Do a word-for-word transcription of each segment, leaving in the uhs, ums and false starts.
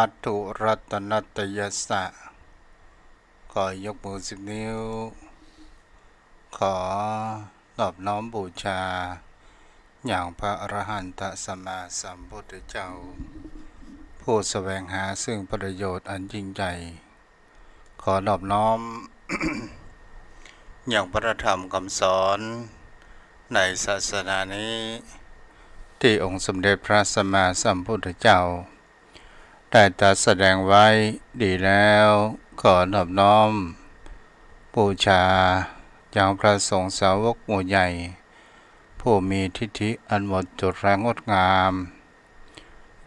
อัตถุรัตนัตตยัสสะ ขอยกมือสิบนิ้ว ขอนอบน้อมบูชา ยังพระอรหันตสัมมาสัมพุทธเจ้า ผู้แสวงหาซึ่งประโยชน์อันยิ่งใหญ่ ขอนอบน้อม ยังพระธรรมคำสอนในศาสนานี้ ตี้องค์สมเด็จพระสัมมาสัมพุทธเจ้า ได้ตรัสแสดงไว้ดีแล้ว ขอนอบน้อมบูชา ยังพระสงฆ์สาวกหมู่ใหญ่ ผู้มีทิฏฐิอันหมดจดและงดงาม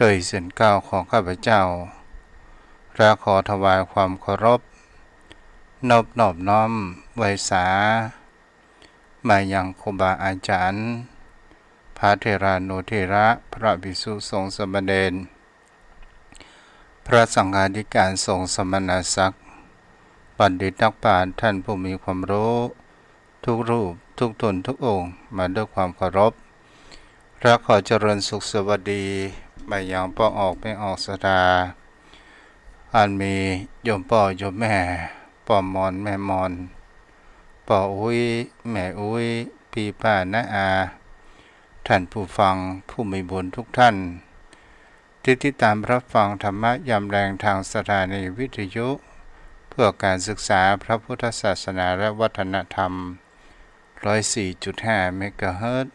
ด้วยศีลเก้าของข้าพเจ้า และขอถวายความเคารพ นบนอบน้อมไหว้สา มายังครูบาอาจารย์ พระเถรานุเถระ พระภิกษุสงฆ์สามเณร พระสังฆาธิการสงฆ์สมณศักดิ์ บัณฑิตนักปราชญ์ท่านผู้มีความรู้ ทุกรูป ทุกตน ทุกองค์ มาด้วยความเคารพ และขอเจริญสุขสวัสดี มายังป้อออกแม่ออกศรัทธา อันมีโยมป้อโยมแม่ ป้อมอนแม่มอน ป้ออุ๊ย แม่อุ๊ย ปี้ป้าน้าอา ท่านผู้ฟังผู้มีบุญทุกท่าน ที่ติดตามรับฟังธรรมะยามแลงทางสถานีวิทยุ เพื่อการศึกษาพระพุทธศาสนาและวัฒนธรรม ร้อยสี่จุดห้า เมกะเฮิรตซ์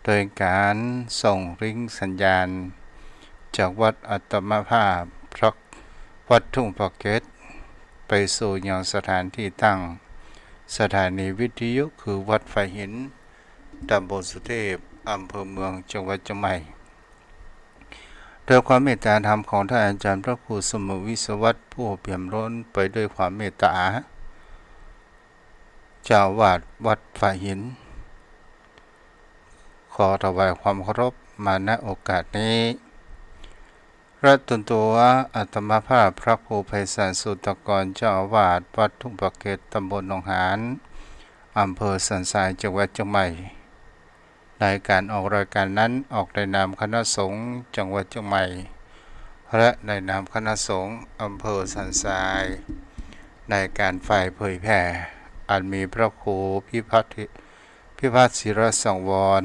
โดยการส่งลิงก์สัญญาณ จากวัดอัตมาภาพพระ วัดทุ่งปะเก็ด ไปสู่ยังสถานที่ตั้งสถานีวิทยุ คือวัดฝายหิน ตำบลสุเทพ อำเภอเมือง จังหวัดเจียงใหม่ โดยความเมตตาธรรมของท่านอาจารย์พระครูสมุทรวิศวัตร ผู้เปี่ยมล้นไปด้วยความเมตตา เจ้าอาวาสวัดฝายหิน ขอถวายความเคารพมา ณ โอกาสนี้ และตนตัวอาตมาภาพพระครูไพศาล สุตตกร เจ้าอาวาสวัดทุ่งปะเก็ด ตำบลหนองหาน อำเภอสันทราย จังหวัดเจียงใหม่ ในการออกรายการนั้นออกในนามคณะสงฆ์จังหวัดเจียงใหม่ และในนามคณะสงฆ์อำเภอสันทราย ในการฝ่ายเผยแผ่ อันมีพระครูพิพัฒน์ พิพัฒน์ศิรสังวร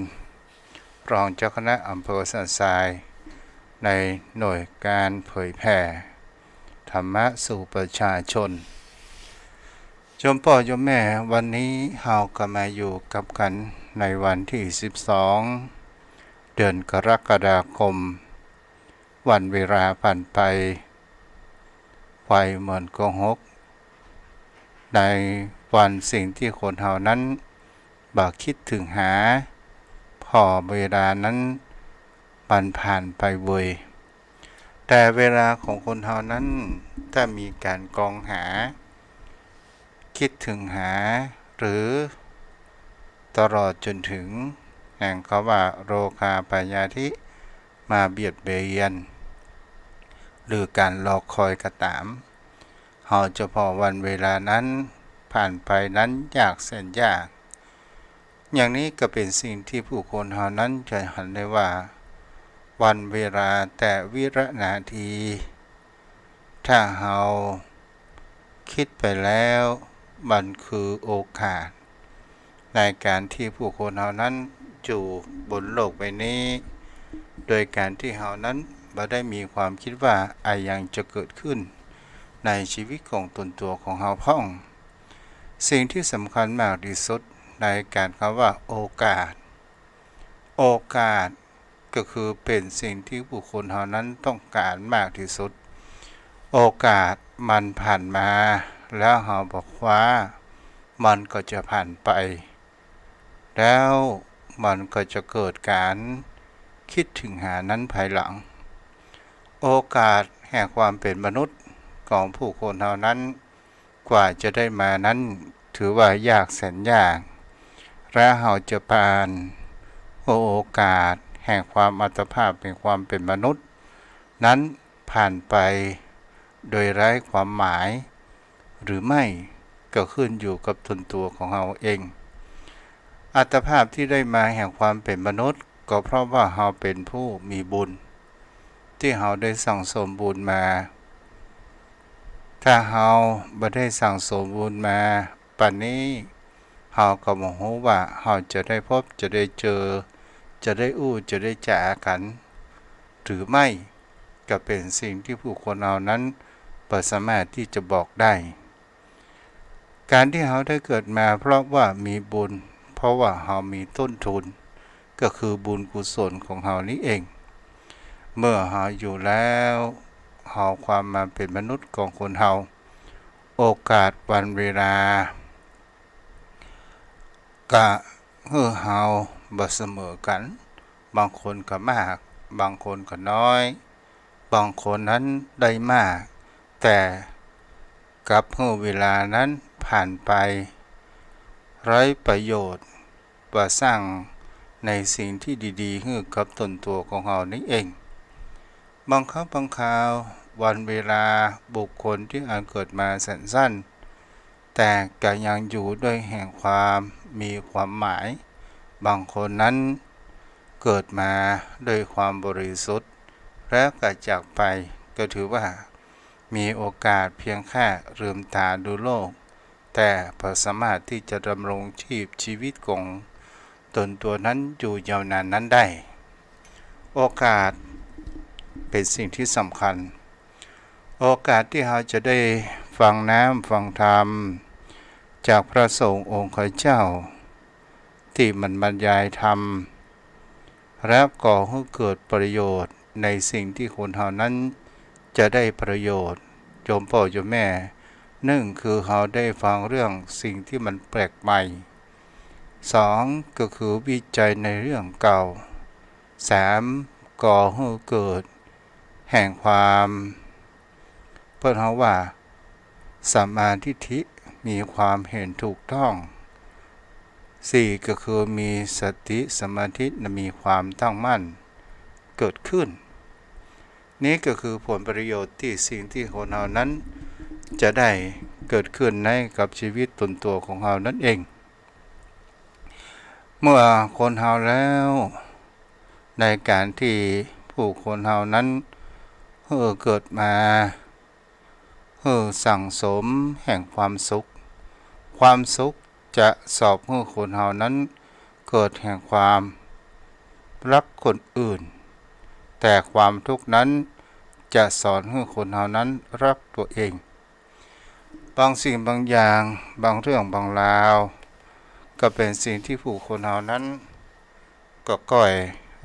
รองเจ้าคณะอำเภอสันทราย ในหน่วยการเผยแผ่ธรรมะสู่ประชาชน โยมป้อโยมแม่ วันนี้เฮาก็มาอยู่กับกั๋นในวันตี้สิบสอง เดือนกรกฎาคม วันเวลาผ่านไปไวเหมือนโกหก ในวันสิ่งตี้คนเฮานั้นบ่คิดเถิงหา ผ่อเวลานั้นมันผ่านไปเว่ย แต่เวลาของคนเฮานั้นถ้ามีก๋านกองหา คิดเถิงหา หรือตลอดจ๋นเถิง แห่งกำว่าโรคาพยาธิมาเบียดเบียน หรือก๋านรอคอยก็ต๋าม เฮาจะผ่อวันเวลานั้นผ่านไปนั้นยากแสนยาก อย่างนี้ก็เป๋นสิ่งตี้ผู้คนเฮานั้นจะหันได้ว่า วันเวลาแต่วินาที ถ้าเฮาคิดไปแล้ว มันคือโอกาส ในก๋านตี้ผู้คนเฮานั้นอยู่บนโลกใบนี้ โดยก๋านตี้เฮานั้นบ่ได้มีความคิดว่าอะหยังจะเกิดขึ้นในชีวิตของตนตั๋วของเฮาพ่อง สิ่งตี้สำคัญมากตี้สุดในก๋านกำว่าโอกาส โอกาสก็คือเป๋นสิ่งตี้ผู้คนเฮานั้นต้องก๋านมากตี้สุด โอกาสมันผ่านมา แล้วเฮาบ่คว้า มันก็จะผ่านไป แล้วมันก็จะเกิดก๋านคิดเถิงหานั้นภายหลัง โอกาสแห่งความเป๋นมนุษย์ของผู้คนเฮานั้น กว่าจะได้มานั้นถือว่ายากแสนยาก และเฮาจะผ่านโอกาสแห่งความอัตภาพแห่งความเป๋นมนุษย์นั้นผ่านไปโดยไร้ความหมาย หรือไม่ ก็ขึ้นอยู่กับตนตั๋วของเฮาเอง อัตภาพตี้ได้มาแห่งความเป๋นมนุษย์ ก็เพราะว่าเฮาเป๋นผู้มีบุญ ตี้เฮาได้สั่งสมบุญมา ถ้าเฮาบ่ได้สั่งสมบุญมา ป่านนี้เฮาก็บ่ฮู้ว่าเฮาจะได้พบ จะได้เจอ จะได้อู้ จะได้จ๋ากั๋นหรือไม่ ก็เป๋นสิ่งตี้ผู้คนเฮานั้นบ่สามารถตี้จะบอกได้ ก๋านตี้เฮาได้เกิดมาเพราะว่ามีบุญ เพราะว่าเฮามีต้นทุน ก็คือบุญกุศลของเฮานี้เอง เมื่อเฮาอยู่แล้ว เฮาความมาเป๋นมนุษย์ของคนเฮา โอกาสวันเวลา กะหื้อเฮาบ่เสมอกั๋น บางคนกะมาก บางคนกะน้อย บางคนนั้นได้มาก แต่กลับหื้อเวลานั้นผ่านไปไร้ประโยชน์ บ่สร้างในสิ่งตี้ดีๆ หื้อกับตนตั๋วของเฮานี้เอง บางครั้งบางคราว วันเวลา บุคคลตี้อันเกิดมาสั้นๆ แต่ก็ยังอยู่ด้วยแห่งความมีความหมาย บางคนนั้นเกิดมาด้วยความบริสุทธิ์ แล้วก็จากไป ก็ถือว่ามีโอกาสเพียงแค่ลืมต๋าดูโลก แต่บ่สามารถตี้จะดำรงชีพชีวิตของตนตั๋วนั้นอยู่ยาวนานนั้นได้ โอกาสเป๋นสิ่งตี้สำคัญ โอกาสตี้เฮาจะได้ฟังน้ำฟังธรรมจากพระสงฆ์องค์ข้าเจ้า ตี้มันบรรยายธรรม และก่อหื้อเกิดประโยชน์ในสิ่งตี้คนเฮานั้นจะได้ประโยชน์ โยมป้อโยมแม่ นึ่งคือเฮาได้ฟังเรื่องสิ่งตี้มันแปลกใหม่ สองก็คือวิจัยในเรื่องเก่า สามก่อหื้อเกิดแห่งความ เปิ้นฮ้องว่าสัมมาทิฏฐิ มีความเห็นถูกต้อง สี่ก็คือมีสติสมาธิ มีความตั้งมั่นเกิดขึ้น นี้ก็คือผลประโยชน์ตี้สิ่งตี้คนเฮานั้นจะได้เกิดขึ้นในกับชีวิตตนตั๋วของเฮานั้นเอง เมื่อคนเฮาแล้ว ในก๋านตี้ผู้คนเฮานั้นหื้อเกิดมา หื้อสั่งสมแห่งความสุข ความสุขจะสอบหื้อคนเฮานั้นเกิดแห่งความฮักคนอื่น แต่ความทุกข์นั้นจะสอนหื้อคนเฮานั้นฮักตั๋วเอง บางสิ่งบางอย่าง บางเรื่องบางราว ก็เป๋นสิ่งตี้ผู้คนเฮานั้น ก็ก้อย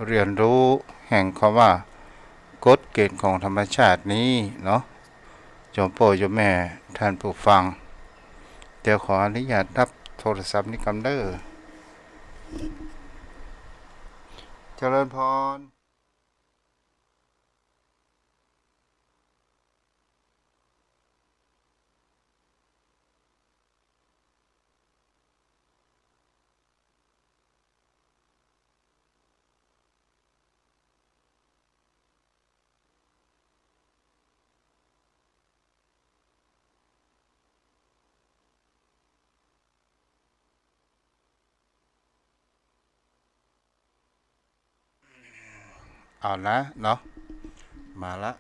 เรียนรู้แห่งคำว่ากฎเกณฑ์ของธรรมชาตินี้เนาะ โยมป้อโยมแม่ท่านผู้ฟัง เดี๋ยวขออนุญาตฮับโทรศัพท์นี้กำเน้อ เจริญพรเอาละเนาะ มาละ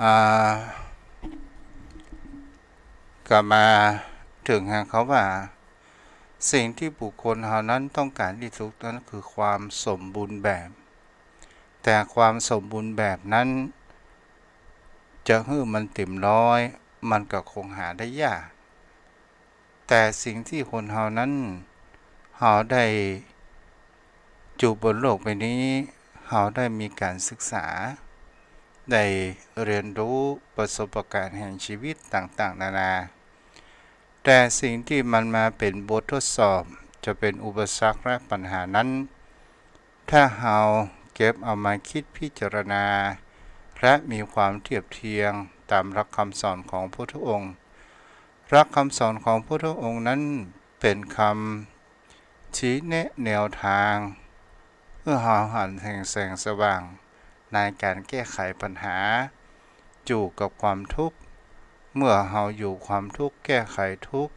อ่า ก็มาเถิงแห่งคำว่า สิ่งตี้บุคคลเฮานั้นต้องก๋านตี้สุดนั้นคือความสมบูรณ์แบบ แต่ความสมบูรณ์แบบนั้น จะหื้อมันเต็มร้อย มันก็คงหาได้ยาก แต่สิ่งตี้คนเฮานั้น เฮาได้อยู่บนโลกใบนี้ เฮาได้มีก๋านศึกษา ได้เรียนรู้ประสบก๋ารณ์แห่งชีวิตต่างๆ นานา แต่สิ่งตี้มันมาเป๋นบททดสอบ จะเป๋นอุปสรรคและปัญหานั้น ถ้าเฮาเก็บเอามาคิดพิจารณา และมีความเทียบเทียงต๋ามหลักคำสอนของพุทธองค์ หลักคำสอนของพุทธองค์นั้นเป๋นคำ ชี้แนะแนวทาง หื้อเฮาหันแห่งแสงสว่างในก๋านแก้ไขปัญหา อยู่กับความทุกข์ เมื่อเฮาอยู่ความทุกข์ แก้ไขทุกข์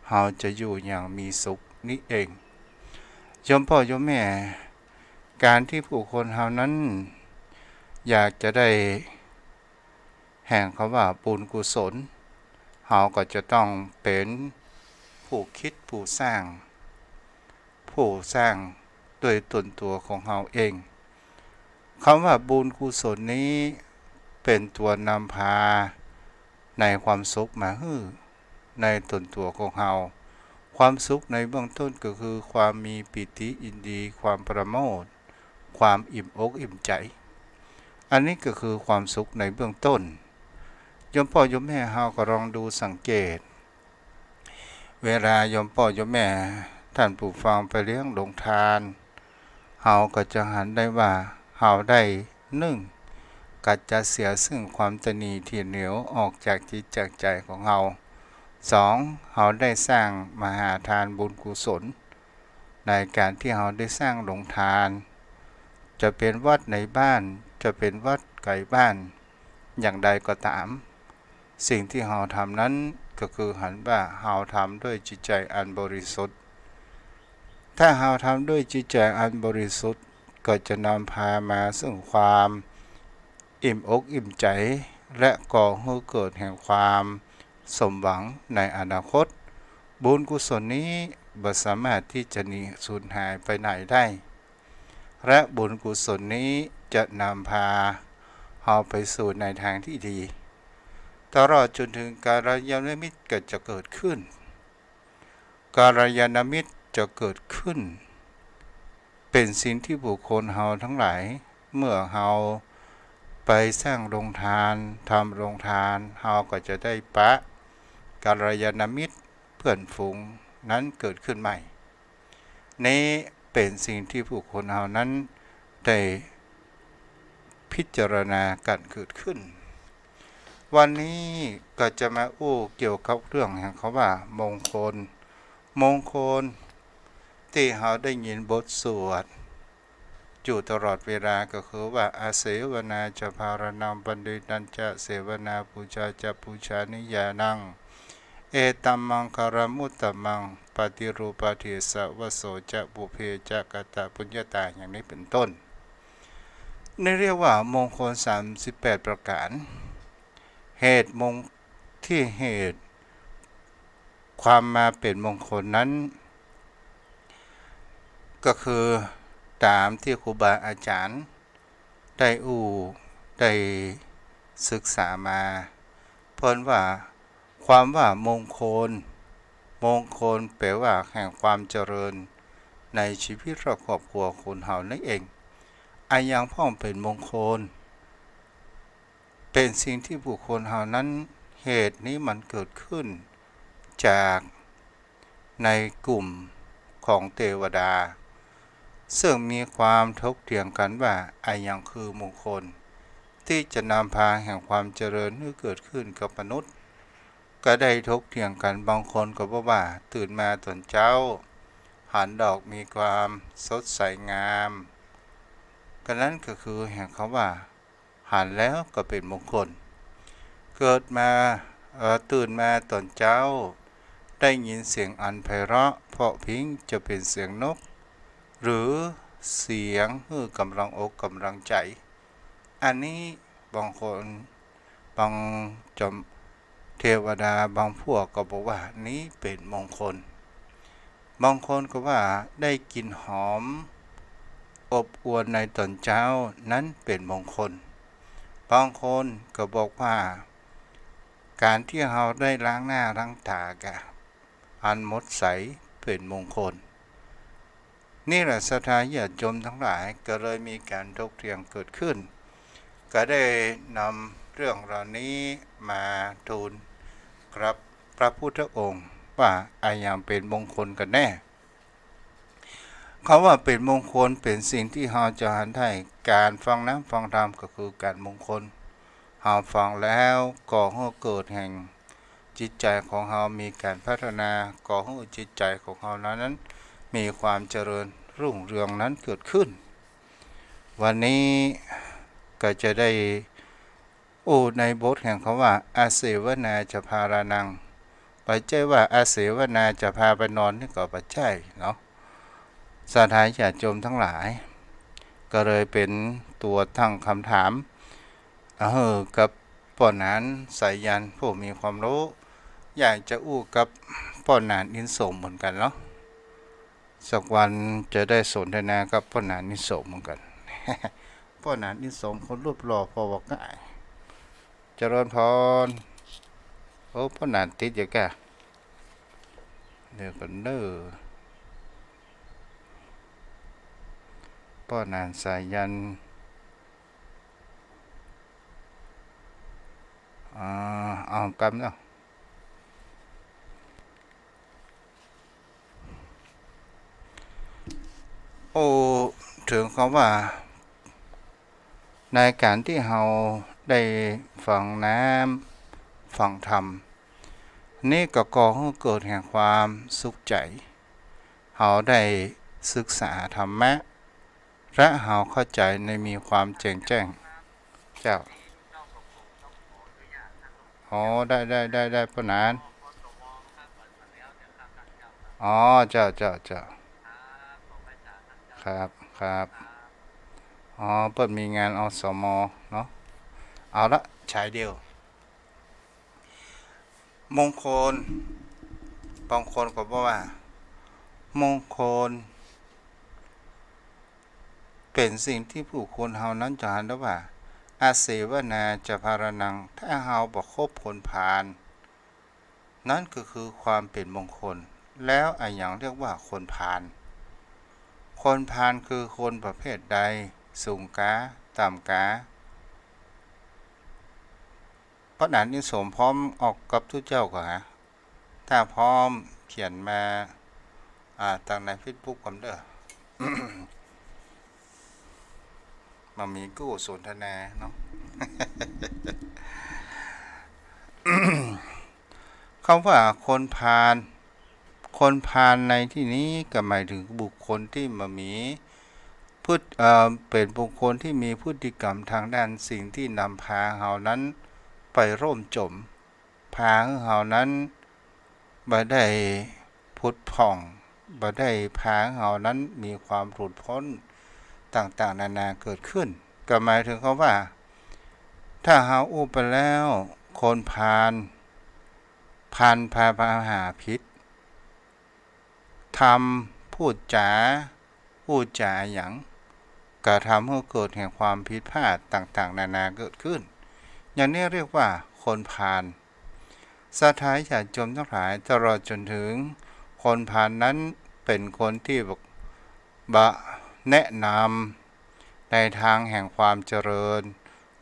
เฮาจะอยู่อย่างมีสุขนี้เอง โยมป้อโยมแม่ ก๋านตี้ผู้คนเฮานั้นอยากจะได้แห่งคำว่าบุญกุศล เฮาก็จะต้องเป๋นผู้กึ๊ดผู้สร้าง ผู้สร้างด้วยตนตั๋วของเฮาเอง คำว่าบุญกุศลนี้เป๋นตั๋วนำพาในความสุขมาหื้อในตนตั๋วของเฮา ความสุขในเบื้องต้นก็คือความมีปีติยินดี ความประโมทย์ ความอิ่มอกอิ่มใจ๋ อันนี้ก็คือความสุขในเบื้องต้น โยมป้อโยมแม่เฮาก็ลองดูสังเกต เวลาโยมป้อโยมแม่ท่านผู้ฟังไปเลี้ยงโฮงทาน เฮาก็จะหันได้ว่าเฮาได้ นึ่ง กัดเสียซึ่งความตนีทีเหนียวออกจากจิตจากใจ๋ของเฮา สอง เฮาได้สร้างมหาทานบุญกุศล ในก๋านตี้เฮาได้สร้างโฮงทาน จะเป๋นวัดในบ้าน จะเป๋นวัดไก๋บ้าน อย่างใดก็ต๋าม สิ่งตี้เฮาทำนั้นก็คือหันว่าเฮาทำด้วยจิตใจ๋อันบริสุทธิ์ ถ้าเฮาทำด้วยจิตใจ๋อันบริสุทธิ์ ก็จะนำพามาซึ่งความอิ่มอกอิ่มใจ๋ และก่อหื้อเกิดแห่งความสมหวังในอนาคต บุญกุศลนี้บ่สามารถตี้จะหนีสูญหายไปไหนได้ และบุญกุศลนี้จะนำพาเฮาไปสู่ในทางตี้ดี ตลอดจ๋นเถิงกัลยาณมิตรก็จะเกิดขึ้น กัลยาณมิตรจะเกิดขึ้น เป๋นสิ่งตี้บุคคลเฮาตังหลาย เมื่อเฮาไปสร้างโฮงทาน ทำโฮงทาน เฮาก็จะได้ปะกัลยาณมิตร เปื้อนฝูงนั้นเกิดขึ้นใหม่ นี้เป๋นสิ่งตี้บุคคลเฮานั้นได้พิจารณากั๋นเกิดขึ้น วันนี้ก็จะมาอู้เกี่ยวกับเรื่องแห่งคำว่ามงคล มงคลตี้เฮาได้ยินบทสวดอยู่ตลอดเวลาก็คือว่า อาเสวนาจะภาลานัง ปัณฑิตัญจะเสวนา ปูชาจะปูชนียานัง เอตัมมังคลัมมุตตมัง ปฏิรูปาเทสะวะโสจะ ปุพเพจะกะตะปุญญาตา อย่างนี้เป๋นต้น นี่เรียกว่ามงคลสามสิบแปดประก๋าน เหตุมง ตี้เหตุความมาเป๋นมงคลนั้น ก็คือต๋ามตี้ครูบาอาจ๋ารย์ได้อู้ได้ศึกษามา เปิ้นว่า ความว่ามงคล มงคลแปล๋ว่าแห่งความเจริญในจีวิตและครอบครัวคนเฮานั้นเอง อะหยังพ่องเป๋นมงคล เป๋นสิ่งตี้บุคคลเฮานั้น เหตุนี้มันเกิดขึ้นจากในกลุ่มของเตวดา ซึ่งมีความถกเถียงกั๋นว่าอะหยังคือมงคล ตี้จะนำพาแห่งความเจริญหื้อเกิดขึ้นกับมนุษย์ ก็ได้ถกเถียงกั๋น บางคนก็บอกว่าตื่นมาต๋อนเจ๊า หันดอกมีความสดใสงาม ก็นั้นก็คือแห่งคำว่า หันแล้วก็เป๋นมงคล เกิดมา เอ่อ ตื่นมาต๋อนเจ๊า ได้ยินเสียงอันไพเราะเพราะพริ้ง จะเป๋นเสียงนก หรือเสียงหื้อกำลังอกกำลังใจ๋ อันนี้บางคน บางจอม เตวดาบางพวกก็บอกว่านี้เป๋นมงคล บางคนก็ว่าได้กลิ่นหอมอบอวลในต๋อนเจ๊านั้นเป๋นมงคล บางคนก็บอกว่าก๋านตี้เฮาได้ล้างหน้าล้างต๋ากะ อันหมดใสเป๋นมงคล นี่แหละศรัทธาญาติโยมตังหลาย ก็เลยมีก๋านถกเถียงเกิดขึ้น ก็ได้นำเรื่องเหล่านี้มาทูลกราบพระพุทธองค์ว่าอะหยังเป๋นมงคลกั๋นแน่ คำว่าเป๋นมงคลเป๋นสิ่งตี้เฮาจะหันได้ ก๋านฟังน้ำฟังธรรมก็คือก๋านมงคล เฮาฟังแล้วก่อหื้อเกิดแห่งจิตใจ๋ของเฮามีก๋านพัฒนา ก่อหื้อจิตใจ๋ของเฮานั้นมีความเจริญรุ่งเรืองนั้นเกิดขึ้น วันนี้ก็จะได้อู้ในบทแห่งคำว่า อาเสวนาจะภาลานัง บ่ใจ้ว่าอาเสวนาจะพาไปนอนนี่ก็บ่ใจ้เนาะ ศรัทธาญาติโยมตังหลาย ก็เลยเป๋นตั๋วตั้งกำถาม เออ กับป้อหนานสายัณ ผู้มีความฮู้ อยากจะอู้กับป้อหนานอินสมเหมือนกั๋นเนาะ สักวันจะได้สนทนากับป้อหนานอินสมเหมือนกั๋น ป้อหนานอินสมคนรูปหล่อผ่อบ่าก้าย เจริญพร โอ้ ป้อหนานติดอยู่ก้า เดี๋ยวก่อนเน่อ ป้อหนานสายัณ อ่า เอากำเนาะ โอ้ เถิงกับว่า ในก๋านตี้เฮาได้ฟังน้ำ ฟังธรรม นี่ก็ก่อหื้อเกิดแห่งความสุขใจ๋ เฮาได้ศึกษาธรรมะ และเฮาเข้าใจ๋ในมีความแจ่มแจ้ง เจ้า อ๋อ ได้ ได้ ได้ ได้ ป้อหนาน อ๋อ เจ้า เจ้า เจ้า ครับ ครับ อ๋อ เปิ้นมีงาน อสม เนาะ เอาละ ฉายเดียว มงคล บางคนก็บอกว่า มงคล เป๋นสิ่งตี้ผู้คนเฮานั้นจะหันได้ว่า อเสวนาจะพารานัง ถ้าเฮาบ่คบคนพาล นั้นก็คือความเป๋นมงคล แล้วอะหยังเรียกว่าคนพาล คนพาลคือคนประเภทใด สูงกา ต่ำกา ป้อหนานอินสมพร้อมออกกับตุ๊เจ้าก่อฮะ ถ้าพร้อมเขียนมา อ่า ตางในเฟซบุ๊กก่อนเน่อ บ่มีกู้สนทนาเนาะ คำว่าคนพาล คนพาลในตี้นี้ก็หมายเถิงบุคคลตี้บ่มีพฤติ- เอ่อ เป๋นบุคคลตี้มีพฤติกรรมตางด้านสิ่งตี้นำพาเฮานั้นไปร่มจม พาหื้อเฮานั้นบ่ได้ผุดผ่อง บ่ได้พาหื้อเฮานั้นมีความหลุดป๊นต่างๆ นานาเกิดขึ้น ก็หมายเถิงกับว่า ถ้าเฮาอู้ไปแล้ว คนพาล พาลพา พาหาผิด ทำ พูดจ๋า อู้จ๋าอะหยัง ก็ทำหื้อเกิดแห่งความผิดพลาดต่างๆ นานาเกิดขึ้น อย่างนี้เรียกว่าคนพาล ศรัทธาญาติโยมตังหลาย ตลอดจ๋นเถิงคนพาลนั้นเป๋นคนตี้บ่ บ่แนะนำในตางแห่งความเจริญ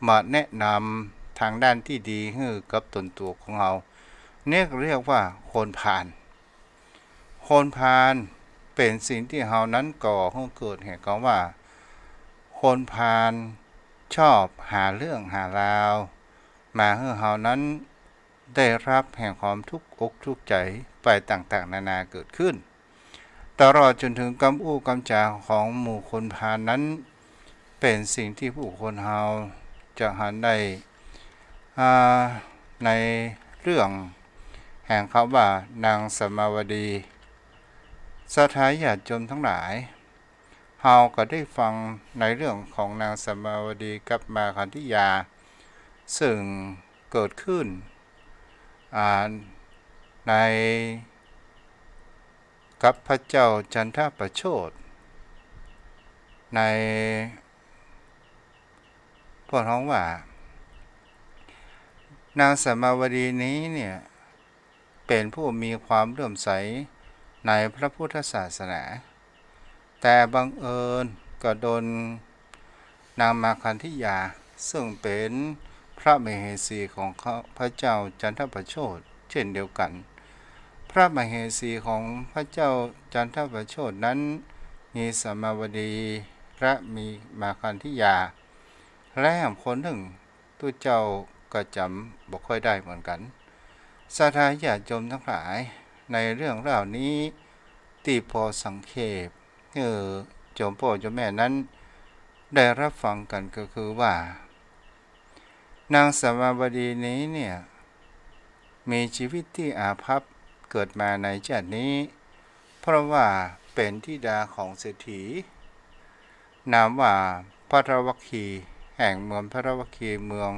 บ่แนะนำตางด้านตี้ดีหื้อกับต๋นตั๋วของเฮา เนี่ยเรียกว่าคนพาล คนพาลเป๋นสิ่งตี้เฮานั้นก่อหื้อเกิดแห่งกำว่า คนพาลชอบหาเรื่องหาราว มาหื้อเฮานั้นได้ฮับแห่งความทุกข์อกทุกข์ใจ๋ไปต่างๆ นานาเกิดขึ้น ตลอดจ๋นเถิงกำอู้กำจ๋าของหมู่คนพาลนั้น เป๋นสิ่งตี้ผู้คนเฮาจะหันได้ อ่า ในเรื่องแห่งกำว่านางสมาวดี ศรัทธาญาติโยมตังหลาย เฮาก็ได้ฟังในเรื่องของนางสมาวดีกับมาคันธยา ซึ่งเกิดขึ้น อ่า ใน กับพระเจ้าจันทประโชติ ในพวกฮ้องว่า นางสมาวดีนี้เนี่ย เป๋นผู้มีความเลื่อมใสในพระพุทธศาสนา แต่บังเอิญก็โดนนางมาคันธยา ซึ่งเป๋นพระมเหสีของพระเจ้าจันทประโชติเช่นเดียวกั๋น พระมเหสีของพระเจ้าจันทประโชตินั้น มีสมาวดีและมีมาคันธยา และแหมคนนึ่ง ตุ๊เจ้าก็จ๋ำบ่ค่อยได้เหมือนกั๋น ศรัทธาญาติโยมตังหลาย ในเรื่องเล่านี้ ตี้ปอสังเขปหื้อโยมป้อโยมแม่นั้นได้ฮับฟังกั๋นก็คือว่า นางสมาวดีนี้เนี่ย มีจีวิตตี้อาภัพเกิดมาในจาตินี้ เพราะว่าเป๋นธิดาของเศรษฐี นามว่าพาราวัคคี แห่งเมืองพาราวัคคี เมือง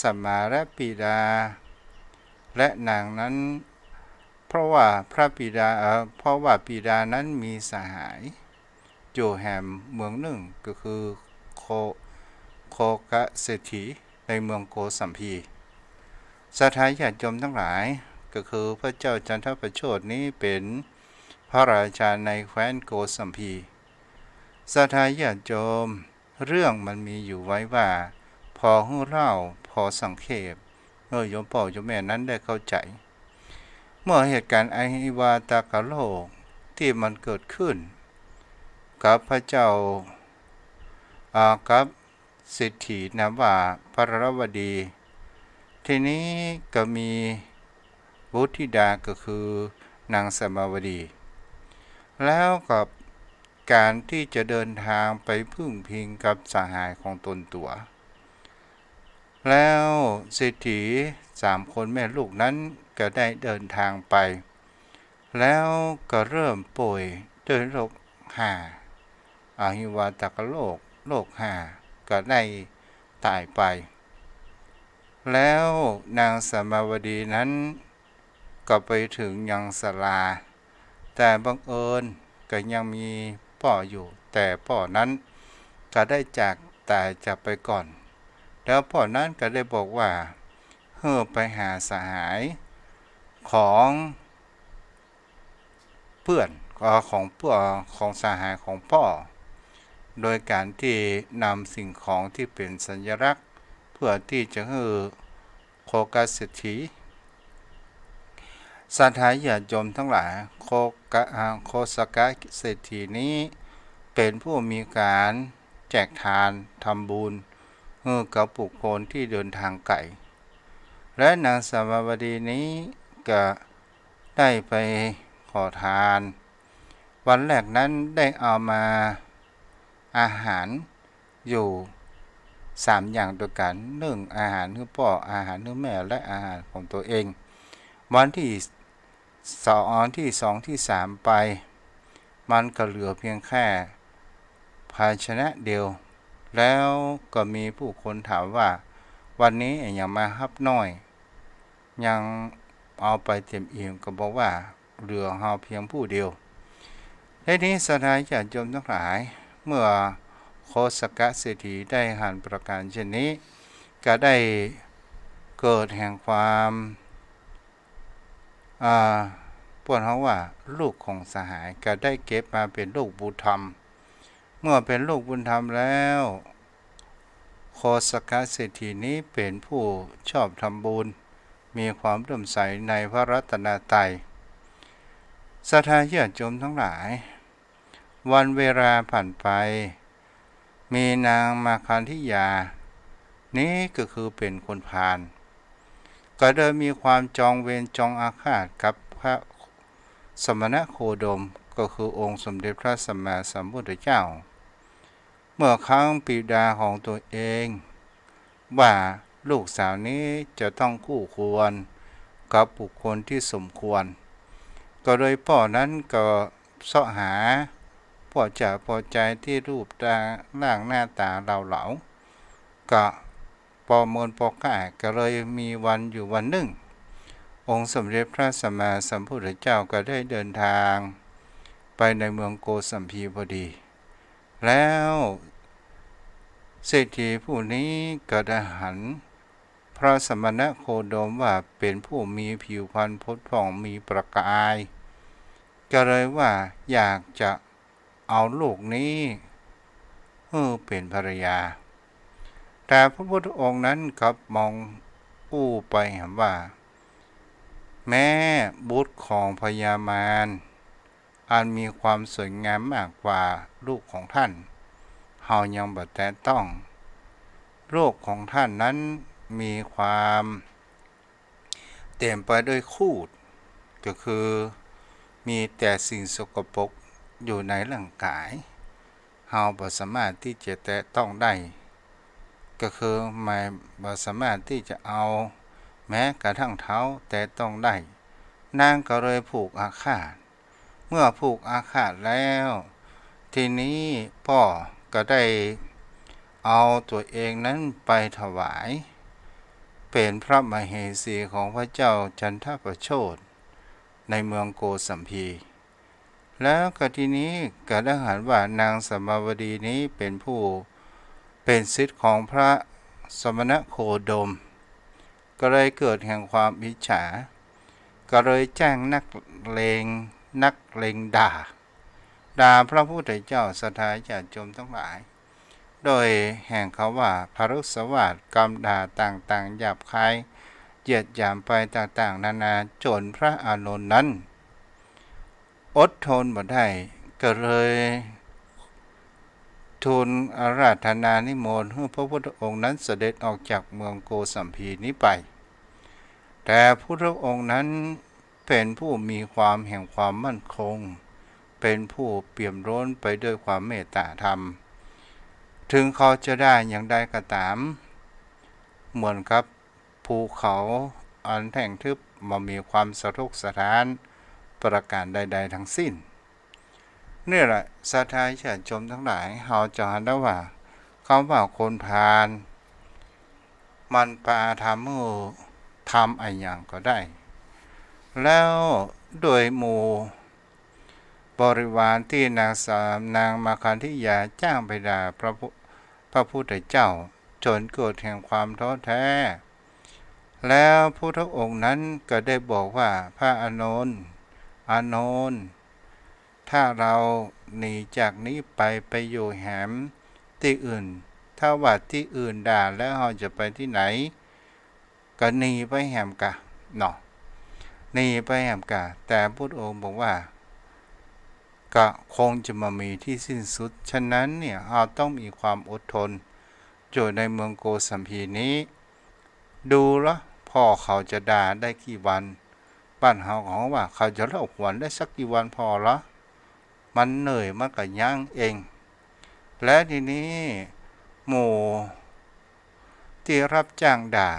สมาและปิดา และนางนั้น เพราะว่าพระปิดา เอ่อ เพราะว่าปิดานั้นมีสหายอยู่แหมเมืองนึ่ง ก็คือโค โคกเศรษฐีในเมืองโกสัมพี ศรัทธาญาติโยมทั้งหลาย ก็คือพระเจ้าจันทประโชตินี้เป๋นพระราชาในแคว้นโกสัมพี ศรัทธาญาติโยม เรื่องมันมีอยู่ไว้ว่า พอหื้อเล่า พอสังเขป หื้อโยมป้อโยมแม่นั้นได้เข้าใจ๋ เมื่อเหตุก๋ารณ์อหิวาตกโลกตี้มันเกิดขึ้นกับพระเจ้า อ่า กับเศรษฐีนามว่าพาราวัดี ทีนี้ก็มีบุตรธิดาก็คือนางสมาวดี แล้วกับก๋านตี้จะเดินทางไปพึ่งพิงกับสหายของตนตั๋ว แล้วเศรษฐีสามคนแม่ลูกนั้นก็ได้เดินทางไป แล้วก็เริ่มป่วยด้วยโรคห่า อหิวาตกโลก โรคห่า ก็ได้ต๋ายไป แล้วนางสมาวดีนั้นก็ไปเถิงยังศาลา แต่บังเอิญก็ยังมีป้ออยู่ แต่ป้อนั้นก็ได้จากต๋ายจากไปก่อน แล้วป้อนั้นก็ได้บอกว่า หื้อไปหาสหายของเปื้อน เอ่อ ของเปื้อน ของสหายของป้อ โดยก๋านตี้นำสิ่งของตี้เป๋นสัญลักษณ์ เพื่อตี้จะหื้อโคกเศรษฐี ศรัทธาญาติโยมทั้งหลาย โคกะ อ่า โคสกะเศรษฐีนี้เป๋นผู้มีก๋านแจกทานทำบุญหื้อกับบุคคลตี้เดินทางไก๋ และนางสมาวดีนี้ก็ได้ไปขอทาน วันแรกนั้นได้เอามาอาหารอยู่สามอย่างด้วยกั๋น นึ่งอาหารหื้อป้อ อาหารหื้อแม่ และอาหารของตั๋วเอง วันตี้สอง วันตี้สองตี้สามไป มันก็เหลือเพียงแค่ภาชนะเดียว แล้วก็มีผู้คนถามว่า วันนี้อะหยังมาฮับน้อย ยังเอาไปเต็มอิ่ม ก็บอกว่า เหลือเฮาเพียงผู้เดียว ทีนี้ศรัทธาญาติโยมทั้งหลาย เมื่อโคสกะเศรษฐีได้หันประก๋านเช่นนี้ ก็ได้เกิดแห่งความ อ่า เปิ้นฮ้องว่าลูกของสหาย ก็ได้เก็บมาเป๋นลูกบุญธรรม เมื่อเป๋นลูกบุญธรรมแล้ว โคสกะเศรษฐีนี้เป๋นผู้ชอบทำบุญ มีความเลื่อมใสในพระรัตนตรัย ศรัทธาญาติโยมทั้งหลาย วันเวลาผ่านไป มีนางมาคันธิยา นี้ก็คือเป๋นคนพาล ก็ได้มีความจองเวรจองอาฆาตกับพระสมณโคดม ก็คือองค์สมเด็จพระสัมมาสัมพุทธเจ้า เมื่อครั้งปิดาของตัวเอง ว่าลูกสาวนี้จะต้องคู่ควรกับบุคคลที่สมควร ก็เลยป้อนั้นก็เซาะหา ป้อจ๋าป้อใจ๋ตี้รูปร่างหน้าต๋าเลาเหลา ก็ปอเมินปอก้า ก็เลยมีวันอยู่วันนึ่ง องค์สมเด็จพระสัมมาสัมพุทธเจ้าก็ได้เดินทางไปในเมืองโกสัมพีพอดี แล้วเศรษฐีผู้นี้ก็ได้หันพระสมณโคดมว่าเป๋นผู้มีผิวพรรณผุดผ่องมีประกาย ก็เลยว่าอยากจะเอาลูกนี้หื้อเป๋นภรรยา แต่พระพุทธองค์นั้นกลับมองอู้ไปหันว่า แม้บุตรของพญามาร อันมีความสวยงามมากกว่าลูกของท่าน เฮายังบ่แตะต้อง ลูกของท่านนั้นมีความเต็มไปด้วยครูด ก็คือมีแต่สิ่งสกปรกอยู่ในร่างกาย เฮาบ่สามารถตี้จะแตะต้องได้ ก็คือหมายบ่สามารถตี้จะเอาแม้กระทั่งเท้าแตะต้องได้ นางก็เลยผูกอาฆาต เมื่อผูกอาฆาตแล้ว ทีนี้ป้อ ก็ได้เอาตั๋วเองนั้นไปถวาย เป๋นพระมเหสีของพระเจ้าจันทประโชชน์ในเมืองโกสัมพี แล้วก็ทีนี้ก็ได้หันว่านางสมาวดีนี้เป๋นผู้เป๋นศิษย์ของพระสมณโคดม ก็เลยเกิดแห่งความอิจฉา ก็เลยแจ้งนักเลง นักเลงด่า ด่าพระพุทธเจ้า ศรัทธาญาติโยมตังหลาย โดยแห่งกำว่าพรุสวาท กำด่าต่างๆ หยาบคาย เหยียดหยามไปต่างๆ นานา จ๋นพระอานนท์นั้น อดทนบ่ได้ ก็เลยทูลอาราธนานิมนต์หื้อพระพุทธองค์นั้นเสด็จออกจากเมืองโกสัมพีนี้ไป แต่พุทธองค์นั้นเป๋นผู้มีความแห่งความมั่นคง เป๋นผู้เปี่ยมล้นไปด้วยความเมตตาธรรม ถึงเขาจะด่าอย่างใดก็ต๋าม เหมือนกับภูเขาอันแท่งทึบ บ่มีความสะทกสะท้านประการใดๆ ทั้งสิ้น นี่แหละ ศรัทธาญาติโยมตังหลาย เฮาจะหันได้ว่ากำว่าคนพาล มันปาธรรมหื้อทำอะหยังก็ได้ แล้วโดยหมู่บริวารตี้นางสา นางมาคันธิยาจ้างไปด่าพระพุ พระพุทธเจ้า จ๋นเกิดแห่งความท้อแท้ แล้วพุทธองค์นั้นก็ได้บอกว่า พระอานนท์ อานนท์ ถ้าเฮาหนีจากนี้ไป ไปอยู่แหมตี้อื่น ถ้าว่าตี้อื่นด่าแล้วเฮาจะไปตี้ไหน ก็หนีไปแหมก่าเนาะ หนีไปแหมก่า แต่พุทธองค์บอกว่า ก็คงจะบ่มีที่สิ้นสุด ฉะนั้นเนี่ย เฮาต้องมีความอดทน อยู่ในเมืองโกสัมพีนี้ ดูละ พ่อเขาจะด่าได้กี่วัน บ้านเฮาก็ฮ้องว่าเขาจะเล่าขวัญได้สักกี่วันผ่อละ มันเหนื่อยมันก็ยั้งเอง และทีนี้หมู่ตี้ฮับจ้างด่า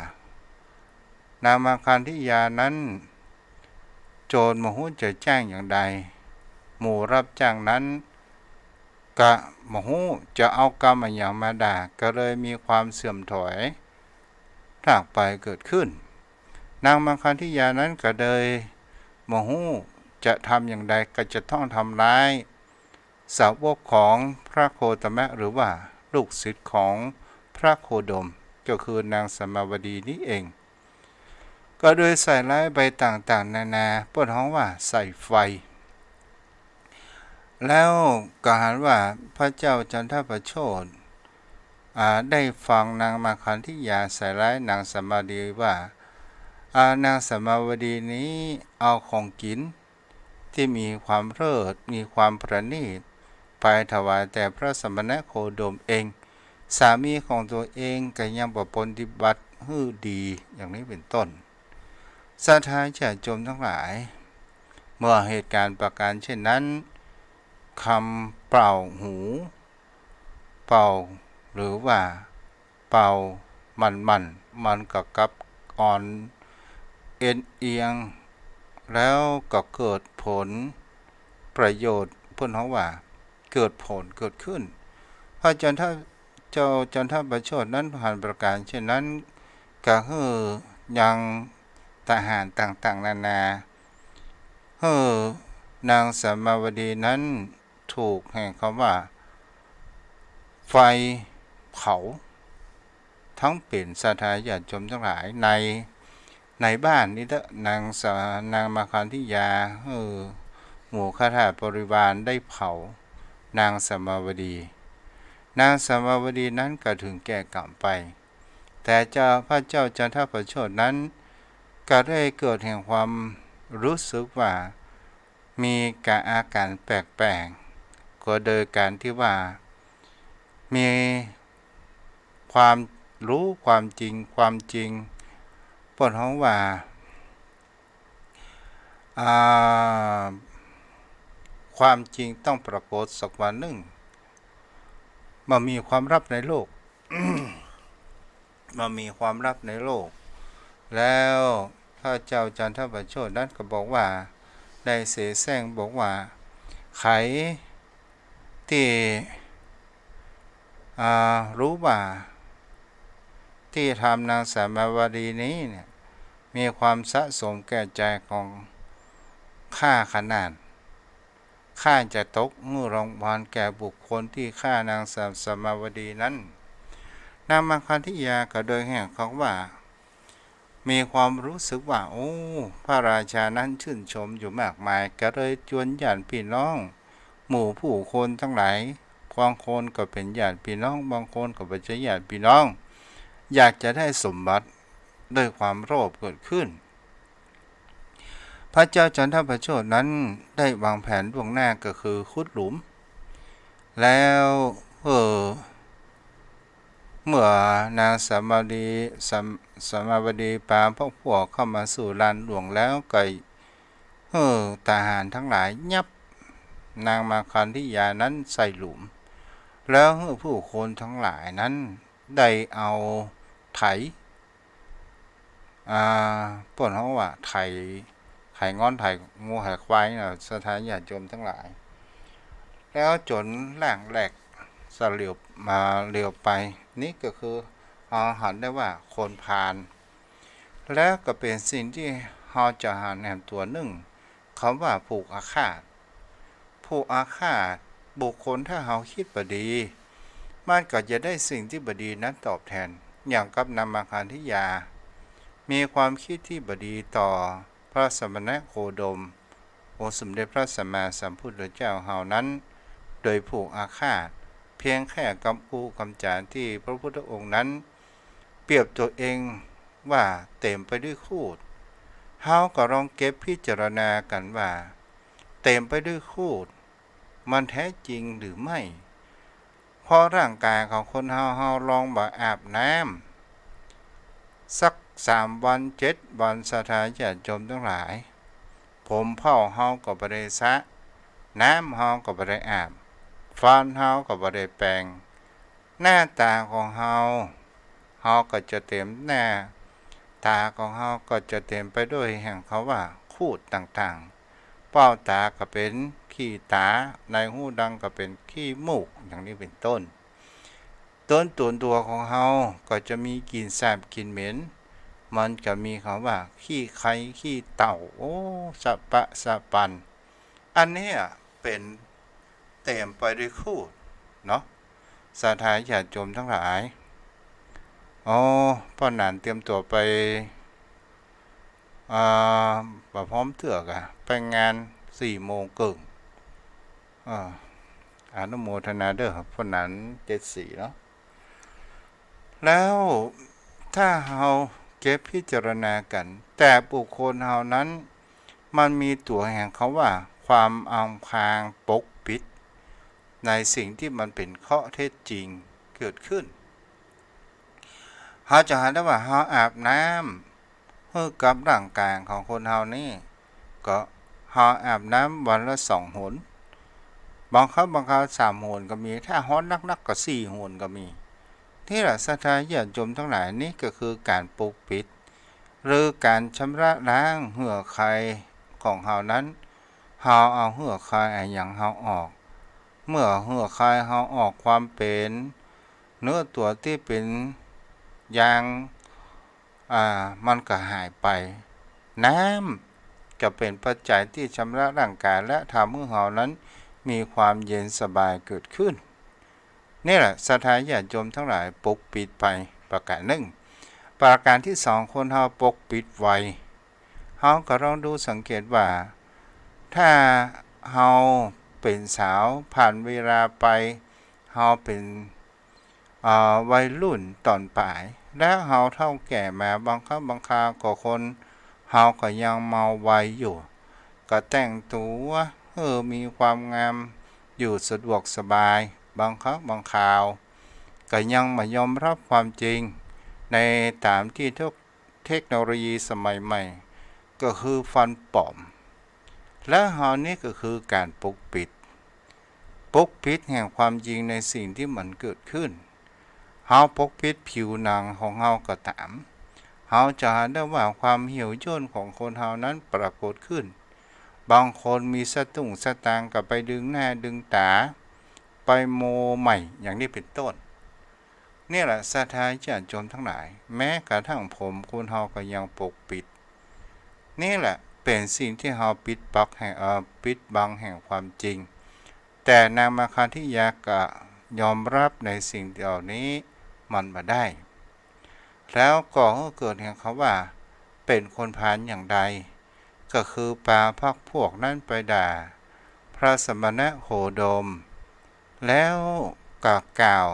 นางมาคันธิยานั้น จ๋นบ่ฮู้จะแจ้งอย่างใด หมู่ฮับจ้างนั้นก็บ่ฮู้จะเอากำอะหยังมาด่า ก็เลยมีความเสื่อมถอย ถากไปเกิดขึ้น นางมาคันธิยานั้นก็เลยบ่ฮู้จะทำอย่างใด ก็จะต้องทำร้ายสาวกของพระโคตมะ หรือว่าลูกศิษย์ของพระโคดม ก็คือนางสมาวดีนี้เอง ก็โดยใส่ร้ายไปต่างๆ นานา เปิ้นฮ้องว่าใส่ไฟ แล้วก็หันว่าพระเจ้าจันทประโชชน์ อ่า ได้ฟังนางมาคันธิยาใส่ร้ายนางสมาวดีว่า อ่า นางสมาวดีนี้เอาของกิ๋นตี้มีความเลิศ มีความประณีต ไปถวายแต่พระสมณโคดมเอง สามีของตั๋วเองก็ยังบ่ปฏิบัติหื้อดี อย่างนี้เป๋นต้น ศรัทธาญาติโยมตังหลาย เมื่อเหตุการณ์ประการเช่นนั้น กำเป่าหู เป่า หรือว่าเป่าหมั่นๆ มันก็กลับอ่อนเอ็นเอียง แล้วก็เกิดผลประโยชน์ เปิ้นฮ้องว่าเกิดผลเกิดขึ้น พระจันท เจ้าจันทประโชชน์นั้นหันประการเช่นนั้น ก็หื้อยังทหารต่างๆ นานา หื้อนางสมาวดีนั้นถูกแห่งกำว่าไฟเผา ทั้งเป๋น ศรัทธาญาติโยมตังหลาย ใน ในบ้านนี้เต๊อะ นางสา นางมาคันธิยา หื้อหมู่ข้าทาสบริวารได้เผานางสมาวดี นางสมาวดีนั้นก็ถึงแก่กรรมไป แต่เจ้า พระเจ้าจันทประโชชน์นั้น ก็ได้เกิดแห่งความรู้สึกว่ามีกะอาการแปลกๆ ก็โดยการที่ว่ามีความรู้ความจริง ความจริง เปิ้นฮ้องว่า อ่า ความจริงต้องปรากฏสักวันหนึ่ง บ่มีความลับในโลก บ่มีความลับในโลก แล้วพระเจ้าจันทประโชชน์นั้นก็บอกว่า ได้เสแสร้งบอกว่า ใผตี้ อ่า รู้ว่า ตี้ทำนางสามาวดีนี้เนี่ย มีความสะสมแก่ใจ๋ของข้าขนาด ข้าจะตกหื้อรางวัลแก่บุคคลตี้ฆ่านางสาม สามาวดีนั้น นางมังคลทิยาก็โดยแห่งของว่า มีความรู้สึกว่า โอ้ พระราชานั้นชื่นชมอยู่มากมาย ก็เลยจวนญาติพี่น้อง หมู่ผู้คนตังหลาย บางคนก็เป๋นญาติพี่น้อง บางคนก็บ่ใจ้ญาติพี่น้อง อยากจะได้สมบัติ ด้วยความโลภเกิดขึ้น พระเจ้าจันทประโชชน์นั้นได้วางแผนล่วงหน้าก็คือขุดหลุม แล้ว เออ เมื่อนางสามาวดี สาม- สามาวดีปาพวกพวกเข้ามาสู่ลานหลวงแล้วก็หื้อทหารตังหลายยับนางมังคลทิยานั้นใส่หลุม แล้วหื้อผู้คนตังหลายนั้นได้เอาไถ อ่า เปิ้นฮ้องว่าไถ ไถงอน ไถงัว ไถควายน่ะ ศรัทธาญาติโยมตังหลาย แล้วจ๋นล่างแหลกสะเหลียวมาเหลียวไป นี่ก็คือ เฮาหันได้ว่าคนพาล แล้วก็เป๋นสิ่งตี้เฮาจะหันแหมตั๋วนึ่ง กำว่าผูกอาฆาต ผูกอาฆาต บุคคลถ้าเฮาคิดบ่ดี มันก็จะได้สิ่งตี้บ่ดีนั้นตอบแตน อย่างกับนางมังคลทิยา มีความคิดตี้บ่ดีต่อพระสมณโคดม องค์สมเด็จพระสัมมาสัมพุทธเจ้าเฮานั้น โดยผูกอาฆาต เพียงแค่กำอู้กำจ๋าตี้พระพุทธองค์นั้น เปรียบตั๋วเองว่าเต๋มไปด้วยครูด เฮาก็ลองเก็บพิจารณากั๋นว่า เต๋มไปด้วยครูด มันแท้จริงหรือไม่ เพราะร่างก๋ายของคนเฮา เฮาลองบ่อาบน้ำสักสามวันเจ็ดวัน ศรัทธาญาติโยมตังหลาย ผมเผ้าเฮาก็บ่ได้สระ น้ำเฮาก็บ่ได้อาบ ฟันเฮาก็บ่ได้แปรง หน้าต๋าของเฮา เฮาก็จะเต๋ม หน้าต๋าของเฮาก็จะเต๋มไปด้วยแห่งกำว่าครูดต่างๆ เป้าต๋าก็เป๋นขี้ต๋า ในฮูดังก็เป๋นขี้มูก อย่างนี้เป๋นต้น ต้นต๋นตั๋วของเฮาก็จะมีกลิ่นสาบกลิ่นเหม็น มันก็มีกำว่าขี้ไคขี้เต่า โอ้ สะปะสะปัน อันเนี้ยเป๋นเต๋มไปด้วยครูดเนาะ ศรัทธาญาติโยมตังหลาย อ๋อ ป้อหนานเตรียมตั๋วไป อ่า บ่พร้อมเตื้อกะ ไปงานสี่โมงเกิ่ง อ่า อนุโมทนาเด้อ ป้อหนานเจ็ดสี่เนาะ แล้วถ้าเฮาเก็บพิจารณากั๋น แต่บุคคลเฮานั้น มันมีตั๋วแห่งกำว่าความอำพรางปกปิด ในสิ่งตี้มันเป๋นข้อเท็จจริงเกิดขึ้น เฮาจะหันได้ว่าเฮาอาบน้ำหื้อกับร่างก๋ายของคนเฮานี้ ก็เฮาอาบน้ำวันละสองหน บางครั้งบางคราวสามหนก็มี ถ้าฮ้อนนักๆ ก็สี่หนก็มี นี่แหละศรัทธาญาติโยมตังหลาย นี่ก็คือก๋านปกปิด หรือก๋านชำระล้างเหื่อใคของเฮานั้น เฮาเอาเหื่อใคอะหยังเฮาออก เมื่อเหื่อใคเฮาออก ความเป๋นเนื้อตั๋วตี้เป๋นยาง อ่า มันก็หายไป น้ำจะเป๋นปัจจัยตี้ชำระร่างก๋ายและทำหื้อเฮานั้นมีความเย็นสบายเกิดขึ้น นี่แหละศรัทธาญาติโยมตังหลายปกปิดไปประก๋านนึ่ง ประก๋านตี้สอง คนเฮาปกปิดไว เฮาก็ลองดูสังเกตว่า ถ้าเฮาเป๋นสาวผ่านเวลาไป เฮาเป๋น อ่า วัยรุ่นต๋อนป๋าย แล้วเฮาเฒ่าแก่มา บางครั้งบางคราวก็คนเฮาก็ยังเมาวัยอยู่ ก็แต่งตั๋วหื้อมีความงามอยู่สะดวกสบาย บางครั้งบางคราวก็ยังบ่ยอมรับความจริงในต๋ามตี้เทค- เทคโนโลยีสมัยใหม่ ก็คือฟันป๋อม และเฮานี้ก็คือก๋านปกปิด ปกปิดแห่งความจริงในสิ่งตี้มันเกิดขึ้น เฮาปกปิดผิวหนังของเฮาก็ต๋าม เฮาจะหันได้ว่าความเหี่ยวย่นของคนเฮานั้นปรากฏขึ้น บางคนมีสตุ้งสตางค์ก็ไปดึงหน้าดึงต๋า ไปโมใหม่ อย่างนี้เป๋นต้น นี่แหละศรัทธาญาติโยมตังหลาย แม้กระทั่งผมคนเฮาก็ยังปกปิด นี่แหละเป๋นสิ่งตี้เฮาปิดปักแห่ง เอ่อ ปิดบังแห่งความจริง แต่นางมาคันธยาก็ยอมฮับในสิ่งเหล่านี้มันบ่ได้ แล้วก่อหื้อเกิดแห่งกำว่าเป๋นคนพาลอย่างใด ก็คือปาพรรคพวกนั้นไปด่าพระสมณโคดม แล้วก็กล่าว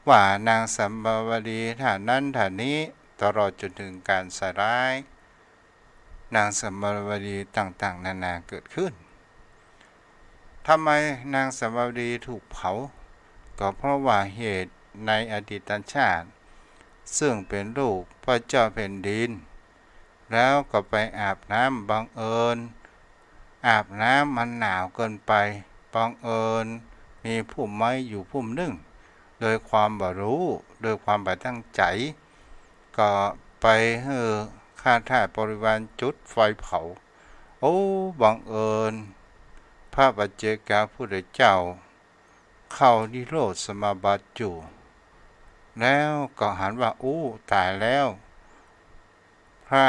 ว่านางสัมมาวดีท่านนั้นท่านนี้ ตลอดจนถึงการใส่ร้ายนางสัมมาวดีต่างๆ นานาเกิดขึ้น ทำไมนางสัมมาวดีถูกเผา ก็เพราะว่าเหตุในอดีตชาติ ซึ่งเป๋นลูกพระเจ้าแผ่นดิน แล้วก็ไปอาบน้ำ บังเอิญอาบน้ำมันหนาวเกินไป บังเอิญมีพุ่มไม้อยู่พุ่มนึ่ง โดยความบ่ฮู้ โดยความบ่ตั้งใจ๋ ก็ไปหื้อข้าทาสบริวารจุดไฟเผา โอ้ บังเอิญพระปัจเจกพุทธเจ้าเข้านิโรธสมาบัติอยู่ แล้วก็หันว่า อู้ ต๋ายแล้ว พระ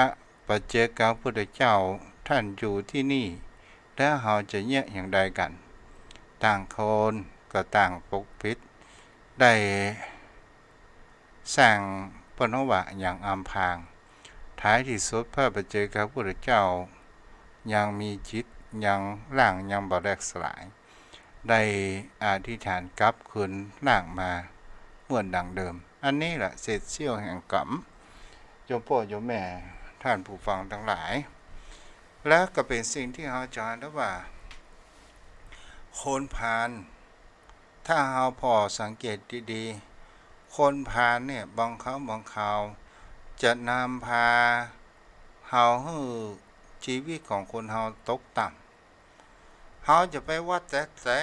ปัจเจกพุทธเจ้าท่านอยู่ตี้นี่ แล้วเฮาจะเยียะอย่างใดกั๋น ต่างคนก็ต่างปกปิด ได้สร้างเปิ้นว่าอย่างอำพราง ท้ายตี้สุดพระปัจเจกพุทธเจ้ายังมีจิต ยังร่างยังบ่แหลกสลาย ได้อธิษฐานกลับคืนร่างมาเหมือนดังเดิม อันนี้แหละเศษเสี้ยวแห่งกรรม โยมป้อโยมแม่ท่านผู้ฟังตังหลาย และก็เป๋นสิ่งตี้เฮาจะหันได้ว่า คนพาล ถ้าเฮาผ่อสังเกตดีๆ คนพาลเนี่ยบางครั้งบางคราวจะนำพาเฮาหื้อจีวิตของคนเฮาตกต่ำ เฮาจะไปวัดแต๊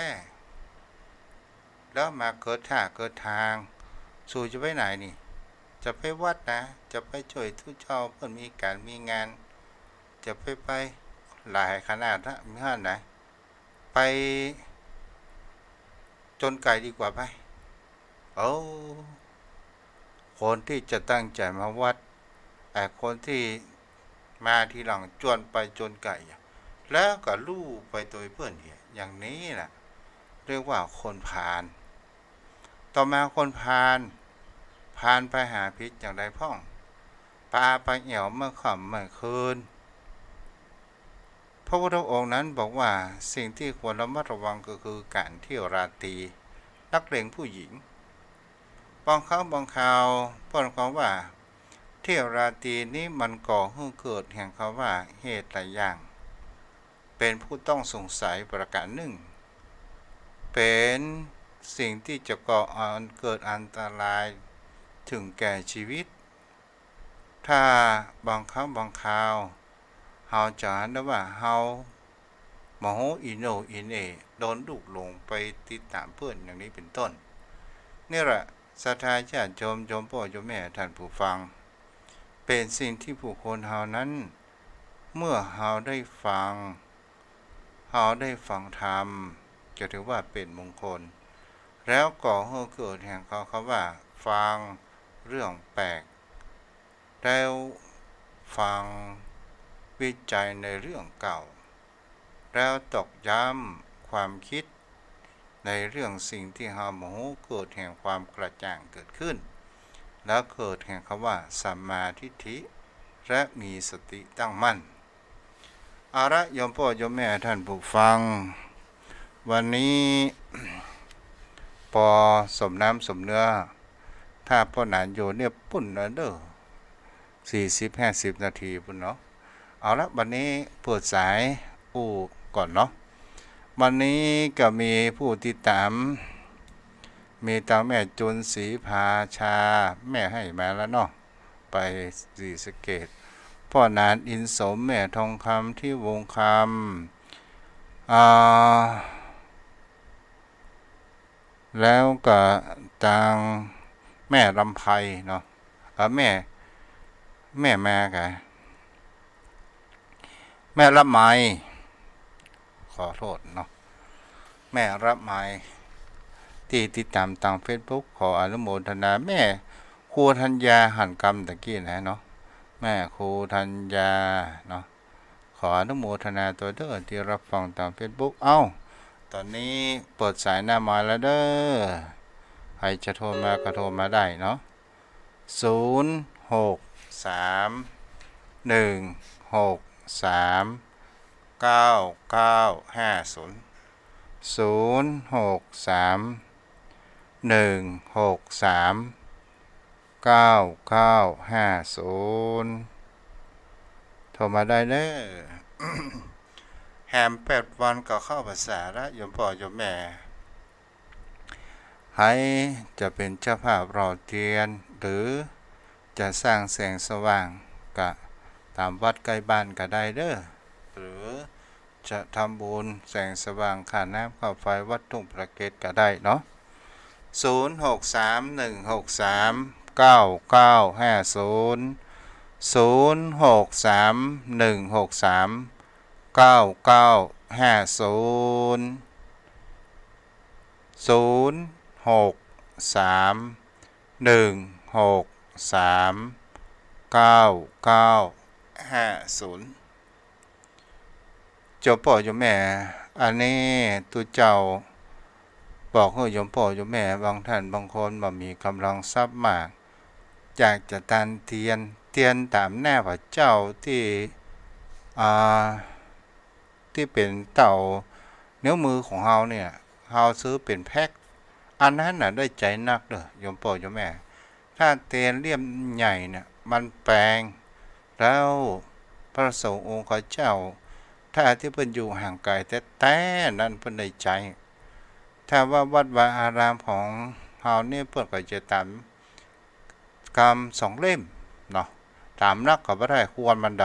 ๆ แล้วมาเกิดท่าเกิดตาง สูจะไปไหนนี่ จะไปวัดนะ จะไปจ้วยตุ๊เจ้าเปิ้นมีก๋านมีงาน จะไป ไปหลายขนาดนะ มีหั้นนะ ไปจนไก่ดีกว่าไป โอ้ คนตี้จะตั้งใจ๋มาวัด ไอ้คนตี้มาทีหลังจวนไปจนไก่อะ แล้วก็ลู่ไปโตยเปื้อนเหีย อย่างนี้น่ะ เรียกว่าคนพาล ต่อมาคนพาล พาลไปหาผิดอย่างใดพ่อง ปาไปแอ่วเมื่อค่ำเมื่อคืน พระพุทธองค์นั้นบอกว่าสิ่งที่ควรระมัดระวังก็คือการเที่ยวราตรี นักเลงผู้หญิง บางครั้งบางคราวเปิ้นกล่าวว่า เที่ยวราตรีนี้มันก่อหื้อเกิดแห่งกำว่าเหตุหลายอย่าง เป๋นผู้ต้องสงสัยประการนึ่ง เป๋นสิ่งตี้จะก่ออันเกิดอันตรายถึงแก่จีวิต ถ้าบางครั้งบางคราว เฮาจะหันได้ว่าเฮาบ่ฮู้อีโหน่อีเหน่ โดนลูกหลงไปติดต๋ามเปื้อนอย่างนี้เป๋นต้น นี่แหละ ศรัทธาญาติโยม โยมป้อโยมแม่ท่านผู้ฟัง เป๋นสิ่งที่บุคคลเฮานั้น เมื่อเฮาได้ฟัง เฮาได้ฟังธรรม จะถือว่าเป๋นมงคล แล้วก่อหื้อเกิดแห่งกำว่าฟังเรื่องแปลก แล้วฟังวิจัยในเรื่องเก่า แล้วตอกย้ำความคิดในเรื่องสิ่งที่เฮาบ่ฮู้ เกิดแห่งความกระจ่างเกิดขึ้น แล้วเกิดแห่งกำว่าสัมมาทิฏฐิ และมีสติตั้งมั่น เอาละ โยมป้อโยมแม่ท่านผู้ฟัง วันนี้ปอสมน้ำสมเนื้อ ถ้าป้อหนานอยู่เนี่ยปุ้นแล้วเน่อ สี่สิบห้าสิบนาทีปุ้นเนาะ เอาละ วันนี้เปิดสายอู้ก่อนเนาะ วันนี้ก็มีผู้ติดต๋าม มีตังแม่จุนศรีภาชา แม่ไฮ่มาแล้วเนาะ ไปศรีสะเกษ ป้อหนานอินสม แม่ทองคำที่วงคำ อ่า แล้วก็ตังแม่ลำไพเนาะ เออ แม่ แม่มากะ แม่ละไม ขอโทษเนาะ แม่ละไม ตี้ติดต๋ามตางเฟซบุ๊ก ขออนุโมทนา แม่ครูธัญญาหันกำตะกี้นะเนาะ แม่ครูธัญญาเนาะ ขออนุโมทนาตวยเด้อตี้ฮับฟังตางเฟซบุ๊ก เอ้า ต๋อนนี้เปิดสายหน้าไมค์แล้วเด้อ ใผจะโทรมาก็โทรมาได้เนาะ ศูนย์ หก สาม หนึ่ง หก สาม เก้า เก้า ห้า ศูนย์ ศูนย์ หก สาม หนึ่ง หก สาม เก้า เก้า ห้า ศูนย์ โทรมาได้เน้อ แหมแปดวันก็เข้าพรรษาละ โยมป้อโยมแม่ ใผจะเป๋นเจ้าภาพหล่อเตียน หรือจะสร้างแสงสว่างก็ต๋ามวัดใก้บ้านก็ได้เน้อ หรือ จะทำบุญแสงสว่างค่าน้ำค่าไฟวัดทุ่งพระเกศก็ได้เนาะ ศูนย์ หก สาม หนึ่ง หก สาม เก้า เก้า ห้า ศูนย์ ศูนย์ หก สาม หนึ่ง หก สาม เก้า เก้า ห้า ศูนย์ ศูนย์ หก สาม หนึ่ง หก สาม เก้า เก้า ห้า ศูนย์ โยมป้อโยมแม่ อันนี้ตุ๊เจ้าบอกหื้อโยมป้อโยมแม่ บางท่านบางคนบ่มีก๋ำลังทรัพย์มาก อยากจะตันเตียน เตียนต๋ามหน้าพระเจ้าตี้ อ่า ตี้เป๋นเต้านิ้วมือของเฮาเนี่ย เฮาซื้อเป๋นแพ็ค อันนั้นน่ะได้ใจ๋นักเน้อ โยมป้อโยมแม่ ถ้าเตียนเล่มใหญ่เนี่ย มันแปง แล้วพระสงฆ์องค์ข้าเจ้า ถ้าตี้เปิ้นอยู่ห่างไก๋แต๊ๆ นั้นเปิ้นได้ใจ๊ ถ้าว่าวัดวาอารามของเฮานี่ เปิ้นก็จะต๋ามกำสองเล่มเนาะ ต๋ามนักก็บ่ได้ ควันมันด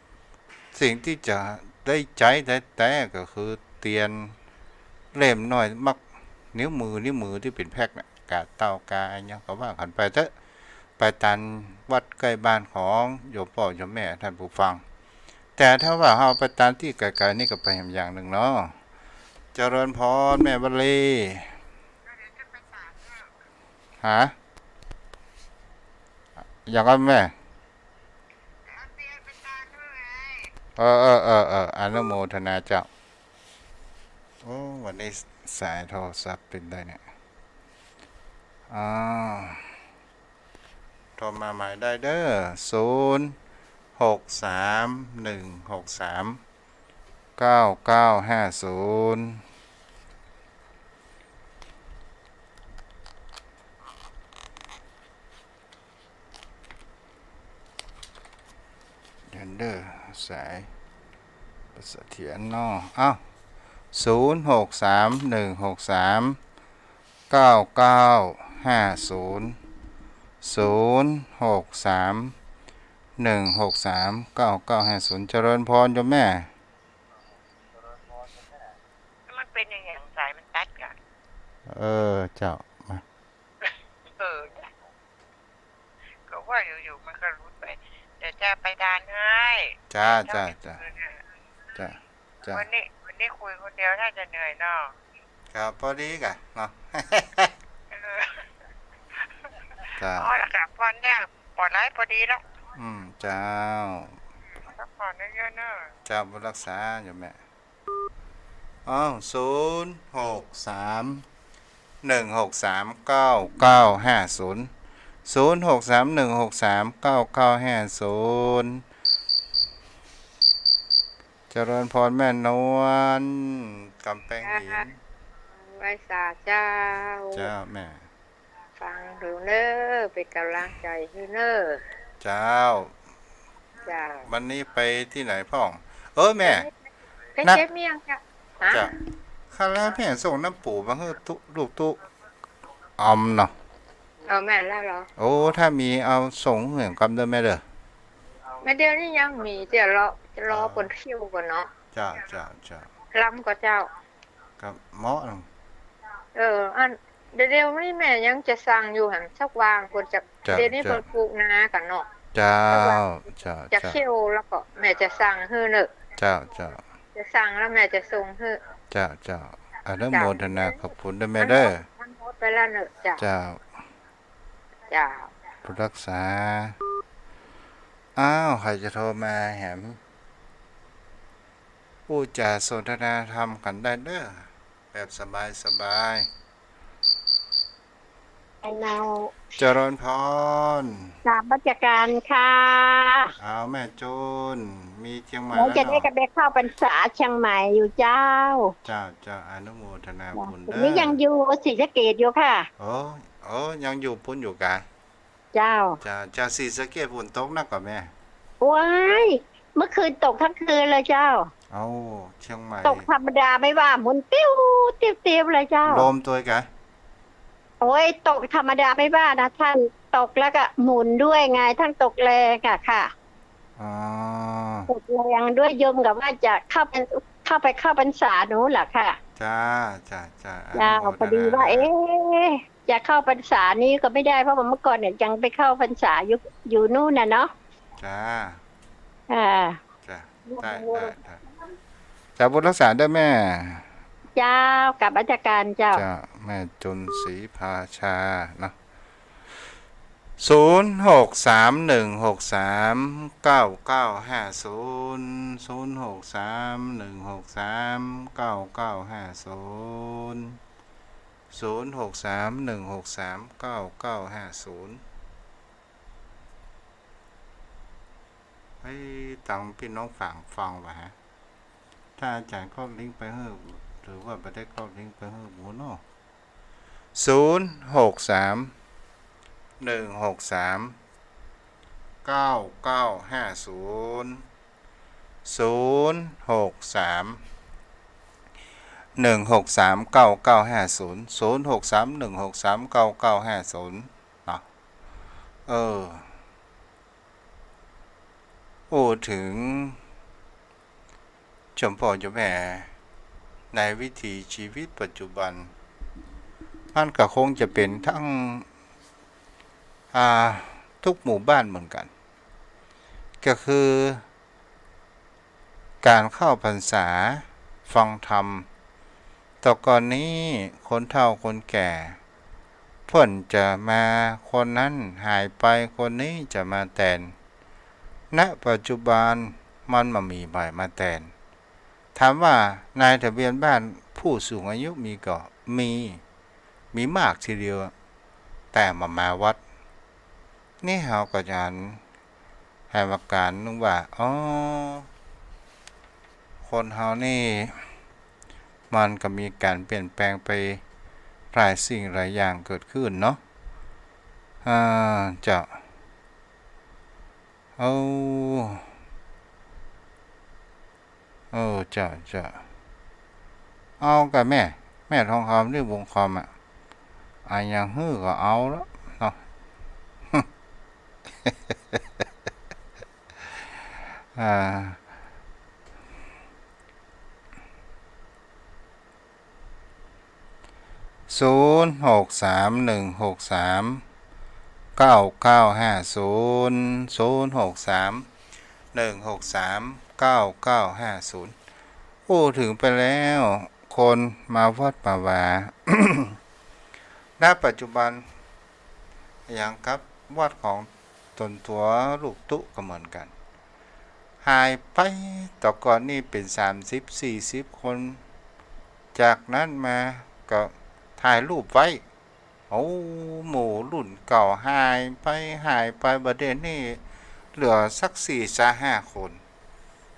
ำ สิ่งตี้จะได้ใจ๊แต๊ๆ ก็คือเตียนเล่มน้อย มัก นิ้วมือ นิ้วมือตี้เป๋นแพ็คน่ะ กาเต้ากาอะหยังก็ว่ากั๋นไปเต๊อะ ไปตันวัดใก้บ้านของโยมป้อโยมแม่ท่านผู้ฟัง แต่ถ้าว่าเฮาไปตันตี้ไก๋ๆ นี่ก็ไปแหมอย่างนึ่งเนาะ เจริญพรแม่วลี ฮะ อย่างนั้นแม่ เออ เออ เออ เออ อนุโมทนาเจ้า โอ้ วันนี้สายโทรศัพท์เป๋นไดเนี่ย อ้าว โทรมาใหม่ได้เน้อ ศูนย์ หก สาม หนึ่ง หก สาม เก้า เก้า ห้า ศูนย์ เดี๋ยวเน้อ สายบ่เสถียรเนาะ อ้าว ศูนย์ หก สาม หนึ่ง หก สาม เก้า เก้า ห้า ศูนย์ ศูนย์ หก สาม หนึ่ง หก สาม เก้า เก้า ห้า ศูนย์ เจริญพรโยมแม่ มันเป๋นอะหยัง สายมันตัดก่ะ เออ เจ้า มา เออ จ้ะ ก็ว่าอยู่ๆ มันก็หลุดไป เดี๋ยวจะไปตันหื้อ จ้า เดี๋ยวจะ จ้า ไป จ้า ตันหื้อ จ้า จ้า วันนี้ วันนี้คุยคนเดียวน่าจะเหนื่อยเนาะ ครับ ปอดีก่ะเนาะ เออ จ้า อ๋อ แล้วก็ปอนเนี่ย ปอไลฟ์ปอดีแล้ว อืม เจ้า พักผ่อนเยอะๆ เนาะ เจ้า บุญรักษาโยมแม่ อ้าว ศูนย์ หก สาม หนึ่ง หก สาม เก้า เก้า ห้า ศูนย์ ศูนย์ หก สาม หนึ่ง หก สาม เก้า เก้า ห้า ศูนย์ เจริญพรแม่นวล กำแพงหิน ไหว้สาเจ้า เจ้าแม่ ฟังดูเน้อ เป๋นก๋ำลังใจ๋หื้อเน้อ เจ้า เจ้า วันนี้ไปตี้ไหนพ่อง เออแม่ ไปเก็บเมี่ยงจ้ะ ฮะ เจ้า ข้าแล้วแม่ส่งน้ำปูมาหื้อตุ๊ ลูกตุ๊ อำเนาะ เออ แม่นแล้วเหรอ โอ้ ถ้ามีเอาส่งหื้อกำเน้อแม่เน้อ แม่เดี๋ยวนี้ยังมี จะรอ จะรอเปิ้นเที่ยวก่อนเนาะ เจ้า เจ้า เจ้า ลำก่อเจ้า ครับ เหมาะเนาะ เออ อัน เดี๋ยวนี้แม่ยังจะสั่งอยู่หั้นสักวาง เปิ้นจะ เจ้า เดี๋ยวนี้ เจ้า เปิ้นปลูกนากั๋นเนาะ เจ้า สักวาง เจ้า จะ เจ้า เที่ยวแล้วก็แม่จะสั่งหื้อเน้อ เจ้า เจ้า จะสั่งแล้วแม่จะส่งหื้อ เจ้า เจ้า อนุโมทนาขอบคุณเน้อแม่เน้อ มัน ไปแล้วเนอะ เจ้า เจ้า เจ้า ผู้รักษา อ้าว ใผจะโทรมาแหม อู้จ๋าสนทนาธรรมกั๋นได้เน้อ แบบสบายๆ ไอ้เนา เจริญพร กราบนมัสก๋ารค่ะ อ้าว แม่จูน มีเจียงใหม่ เดี๋ยวจะได้ แล้วเนาะ กลับไปเข้าพรรษาเจียงใหม่อยู่เจ้า เจ้า เจ้า อนุโมทนาบุญเน้อ นี่ยังอยู่ศรีสะเกษอยู่ค่ะ โอ้ โอ้ ยังอยู่ปู๊นอยู่กา เจ้า เจ้า เจ้า ศรีสะเกษฝนตกนักก่อแม่ โอ๊ย เมื่อคืนตกทั้งคืนเลยเจ้า เอ้า เจียงใหม่ ตกธรรมดาไม่ว่า หมุนติ้ว ติ้ว ติ้วเลยเจ้า ลมตวยกา โอ๊ย ตกธรรมดาไม่ว่านะท่าน ตกแล้วก็หมุนด้วยไง ทั้งตกแรงอะค่ะ อ๋อ ตกแรงด้วย โยมกะว่าจะเข้าไป เข้าไปเข้าพรรษาโน้นแหละค่ะ จ้า จ้า จ้า เจ้า อนุโมทนา พอดีว่า เอ๊ะ จะเข้าพรรษานี้ก็ไม่ได้ เพราะว่าเมื่อก่อนเนี่ยยังไปเข้าพรรษาอยู่ อยู่โน้นน่ะเนาะ จ้า อ่า จ้า ได้ ได้ ได้ จ้า บุญรักษาเน้อแม่ เจ้า กราบนมัสก๋ารเจ้า จ้า แม่จูนศรีภาชาเนาะ ศูนย์ หก สาม หนึ่ง หก สาม เก้า เก้า ห้า ศูนย์ ศูนย์ หก สาม หนึ่ง หก สาม เก้า เก้า ห้า ศูนย์ ศูนย์ หก สาม หนึ่ง หก สาม เก้า เก้า ห้า ศูนย์ เฮ้ย ตังปี้น้องฝางฟังวะฮะ ถ้าอาจ๋ารย์ก๊อปลิงก์ไปหื้อ ถือว่าบ่ได้ก๊อปลิงก์ไปหื้อหมู่เนาะ ศูนย์ หก สาม หนึ่ง หก สาม เก้า เก้า ห้า ศูนย์ ศูนย์ หก สาม หนึ่ง หก สาม เก้า เก้า ห้า ศูนย์ ศูนย์ หก สาม หนึ่ง หก สาม เก้า เก้า ห้า ศูนย์ เนาะ เออ อู้เถิง โจมป้อโจมแม่ ในวิถีชีวิตปัจจุบัน มันก็คงจะเป๋นทั้ง อ่า กู้หมู่บ้านเหมือนกั๋น ก็คือ ก๋านเข้าพรรษาฟังธรรม แต่ก่อนนี้คนเฒ่าคนแก่ เปิ้นจะมา คนนั้นหายไป คนนี้จะมาแตน ณ ปัจจุบันมันบ่มีใผมาแตน ถามว่านายทะเบียนบ้านผู้สูงอายุมีก่อ มี มีมากทีเดียว แต่บ่มาวัด นี่เฮาก็จะหัน แหมอาก๋ารนึ่งว่า อ๋อ คนเฮานี่ มันก็มีก๋านเปลี่ยนแปลงไปหลายสิ่งหลายอย่างเกิดขึ้นเนาะ อ่า เจ้า เอ้า เออ เจ้า เจ้า เอาก่ะแม่ แม่ทองคำนี่วงคอมอะ อะหยังหื้อก็เอาละเนาะ อ่า ศูนย์ หก สาม หนึ่ง หก สาม เก้า เก้า ห้า ศูนย์ ศูนย์ หก สาม หนึ่ง หก สาม เก้า เก้า ห้า ศูนย์ อู้เถิงไปแล้ว คนมาวัดมาวา ณ ปัจจุบัน อย่างกับวัดของต๋นตั๋วลูกตุ๊ก็เหมือนกั๋น หายไป แต่ก่อนนี่เป๋นสามสิบ สี่สิบคน จากนั้นมาก็ถ่ายรูปไว้ โอ้ หมู่รุ่นเก่าหายไป หายไป บ่าเดี่ยวนี้เหลือสักสี่สามห้าคน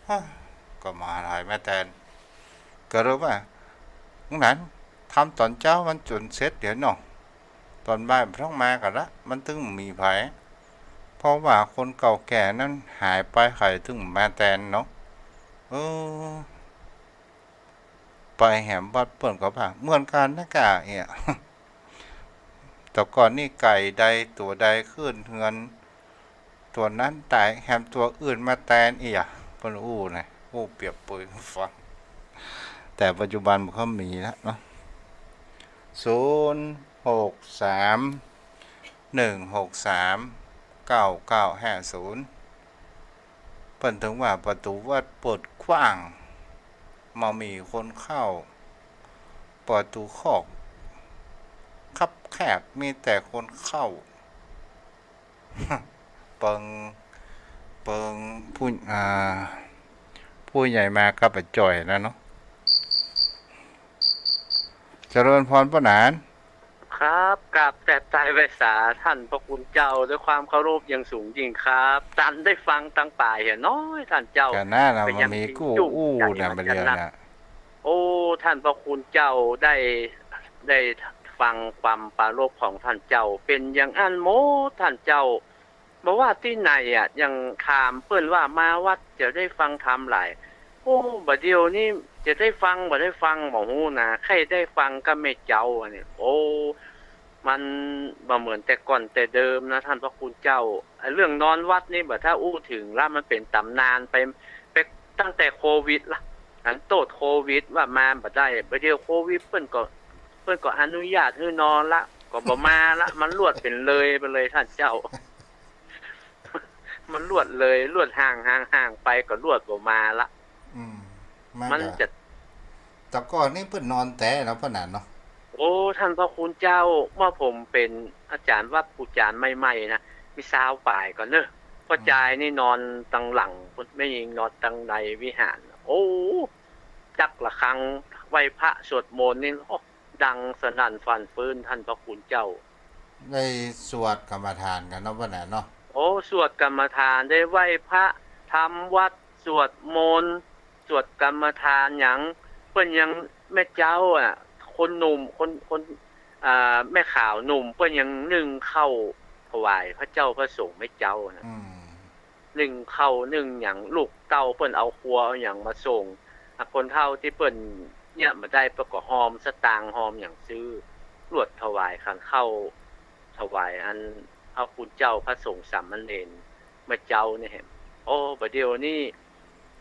ฮะ ก็บ่าไผมาแตน ก็เลยว่า หยังนั้น ทำต๋อนเจ๊ามันจ๋นเสร็จเดี๋ยวเนาะ ต๋อนบ่ายบ่ต้องมากั๋นละ มันตึงบ่มีใผ เพราะว่าคนเก่าแก่นั้นหายไป ใผตึงมาแตนเนาะ เออ ไปแหมวัดเปิ้นก็ว่าเหมือนกั๋นนะก่าเนี่ย แต่ก่อนนี่ไก่ใดตั๋วใดขึ้นเฮือน ตั๋วนั้นต๋ายแหมตั๋วอื่นมาแตนเอีย เปิ้นอู้นะ อู้เปรียบเปยหื้อฟัง แต่ปัจจุบันมันก็มีแล้วเนาะ ศูนย์ หก สาม หนึ่ง หก สาม เก้า เก้า ห้า ศูนย์ เปิ้นเถิงว่าประตู๋วัดเปิดกว้าง บ่มีคนเข้า ประตู๋คอกคับ แคบ มีแต่คนเข้า เปิง เปิงผู้ อ่า ผู้ใหญ่มากับอาจ่อยนะเนาะ เจริญพรป้อหนาน ครับ กราบแทบไตไหว้สาท่านพระคุณเจ้า ด้วยความเคารพอย่างสูงยิ่งครับ ตันได้ฟังตังป่ายเหียน้อยท่านเจ้า ก็นั่นน่ะ ก็ยัง มันมีกู้อู้น่ะ มาเดียวน่ะ โอ้ ท่านพระคุณเจ้าได้ ได้ฟังความปรารภของท่านเจ้า เป๋นอย่างอั้นหมดท่านเจ้า บ่ว่าตี้ไหนอะ อย่างถามเปิ้นว่ามาวัดจะได้ฟังธรรมหลาย โอ้ บ่าเดี่ยวนี้จะได้ฟังบ่ได้ฟังบ่ฮู้นะ ใค่ได้ฟังกับแม่เจ้าอันนี้ โอ้ มันบ่เหมือนแต่ก่อนแต่เดิมนะท่านพระคุณเจ้า ไอ้เรื่องนอนวัดนี่บ่าถ้าอู้เถิงละ มันเป๋นต๋ำนานไป ไปตั้งแต่โควิดละ อันโต้ษโควิดว่ามาบ่ได้ บ่าเดี่ยวโควิดเปิ้นก็ เปิ้นก็อนุญาตหื้อนอนละ ก็บ่มาละ มันลวดเป๋นเลยไปเลยท่านเจ้า มันลวดเลย ลวดห่าง ห่าง ห่างไปก็ลวดบ่มาละ อืม มัน มัน ก็ จะ แต่ก่อนนี่เปิ้นนอนแต๊เนาะป้อหนานเนาะ โอ้ ท่านพระคุณเจ้า เมื่อผมเป๋นอาจ๋ารย์วัดปู๋จ๋ารย์ใหม่ๆ นะ มีซาวป่ายก่อนเนอะ ป้อ อืม จายนี่นอนตังหลัง แม่ญิงนอนตังในวิหาร โอ้ จักระฆัง ไหว้พระสวดมนต์นี่ โอ้ ดังสนั่นฟั่นเฟือนท่านพระคุณเจ้า ได้สวดกรรมฐานกั๋นเนาะป้อหนานเนาะ โอ้ สวดกรรมฐาน ได้ไหว้พระ ทำวัตร สวดมนต์ สวดกรรมฐานหยัง เปิ้นยัง แม่เจ้าอะ คนหนุ่ม คน คน อ่า แม่ขาวหนุ่ม เปิ้นยังนึ่งข้าวถวายพระเจ้าพระสงฆ์แม่เจ้านะ อืม นึ่งข้าวนึ่งหยัง ลูกเต้าเปิ้นเอาครัวเอาหยังมาส่ง อ่ะ คนเฒ่าตี้เปิ้นเยียะบ่ได้ เปิ้นก็ฮอมสตางค์ฮอมหยังซื้อ ลวดถวายขันข้าว ถวายอันพระคุณเจ้าพระสงฆ์สามเณรแม่เจ้านี่แหม โอ้ บ่าเดี่ยวนี้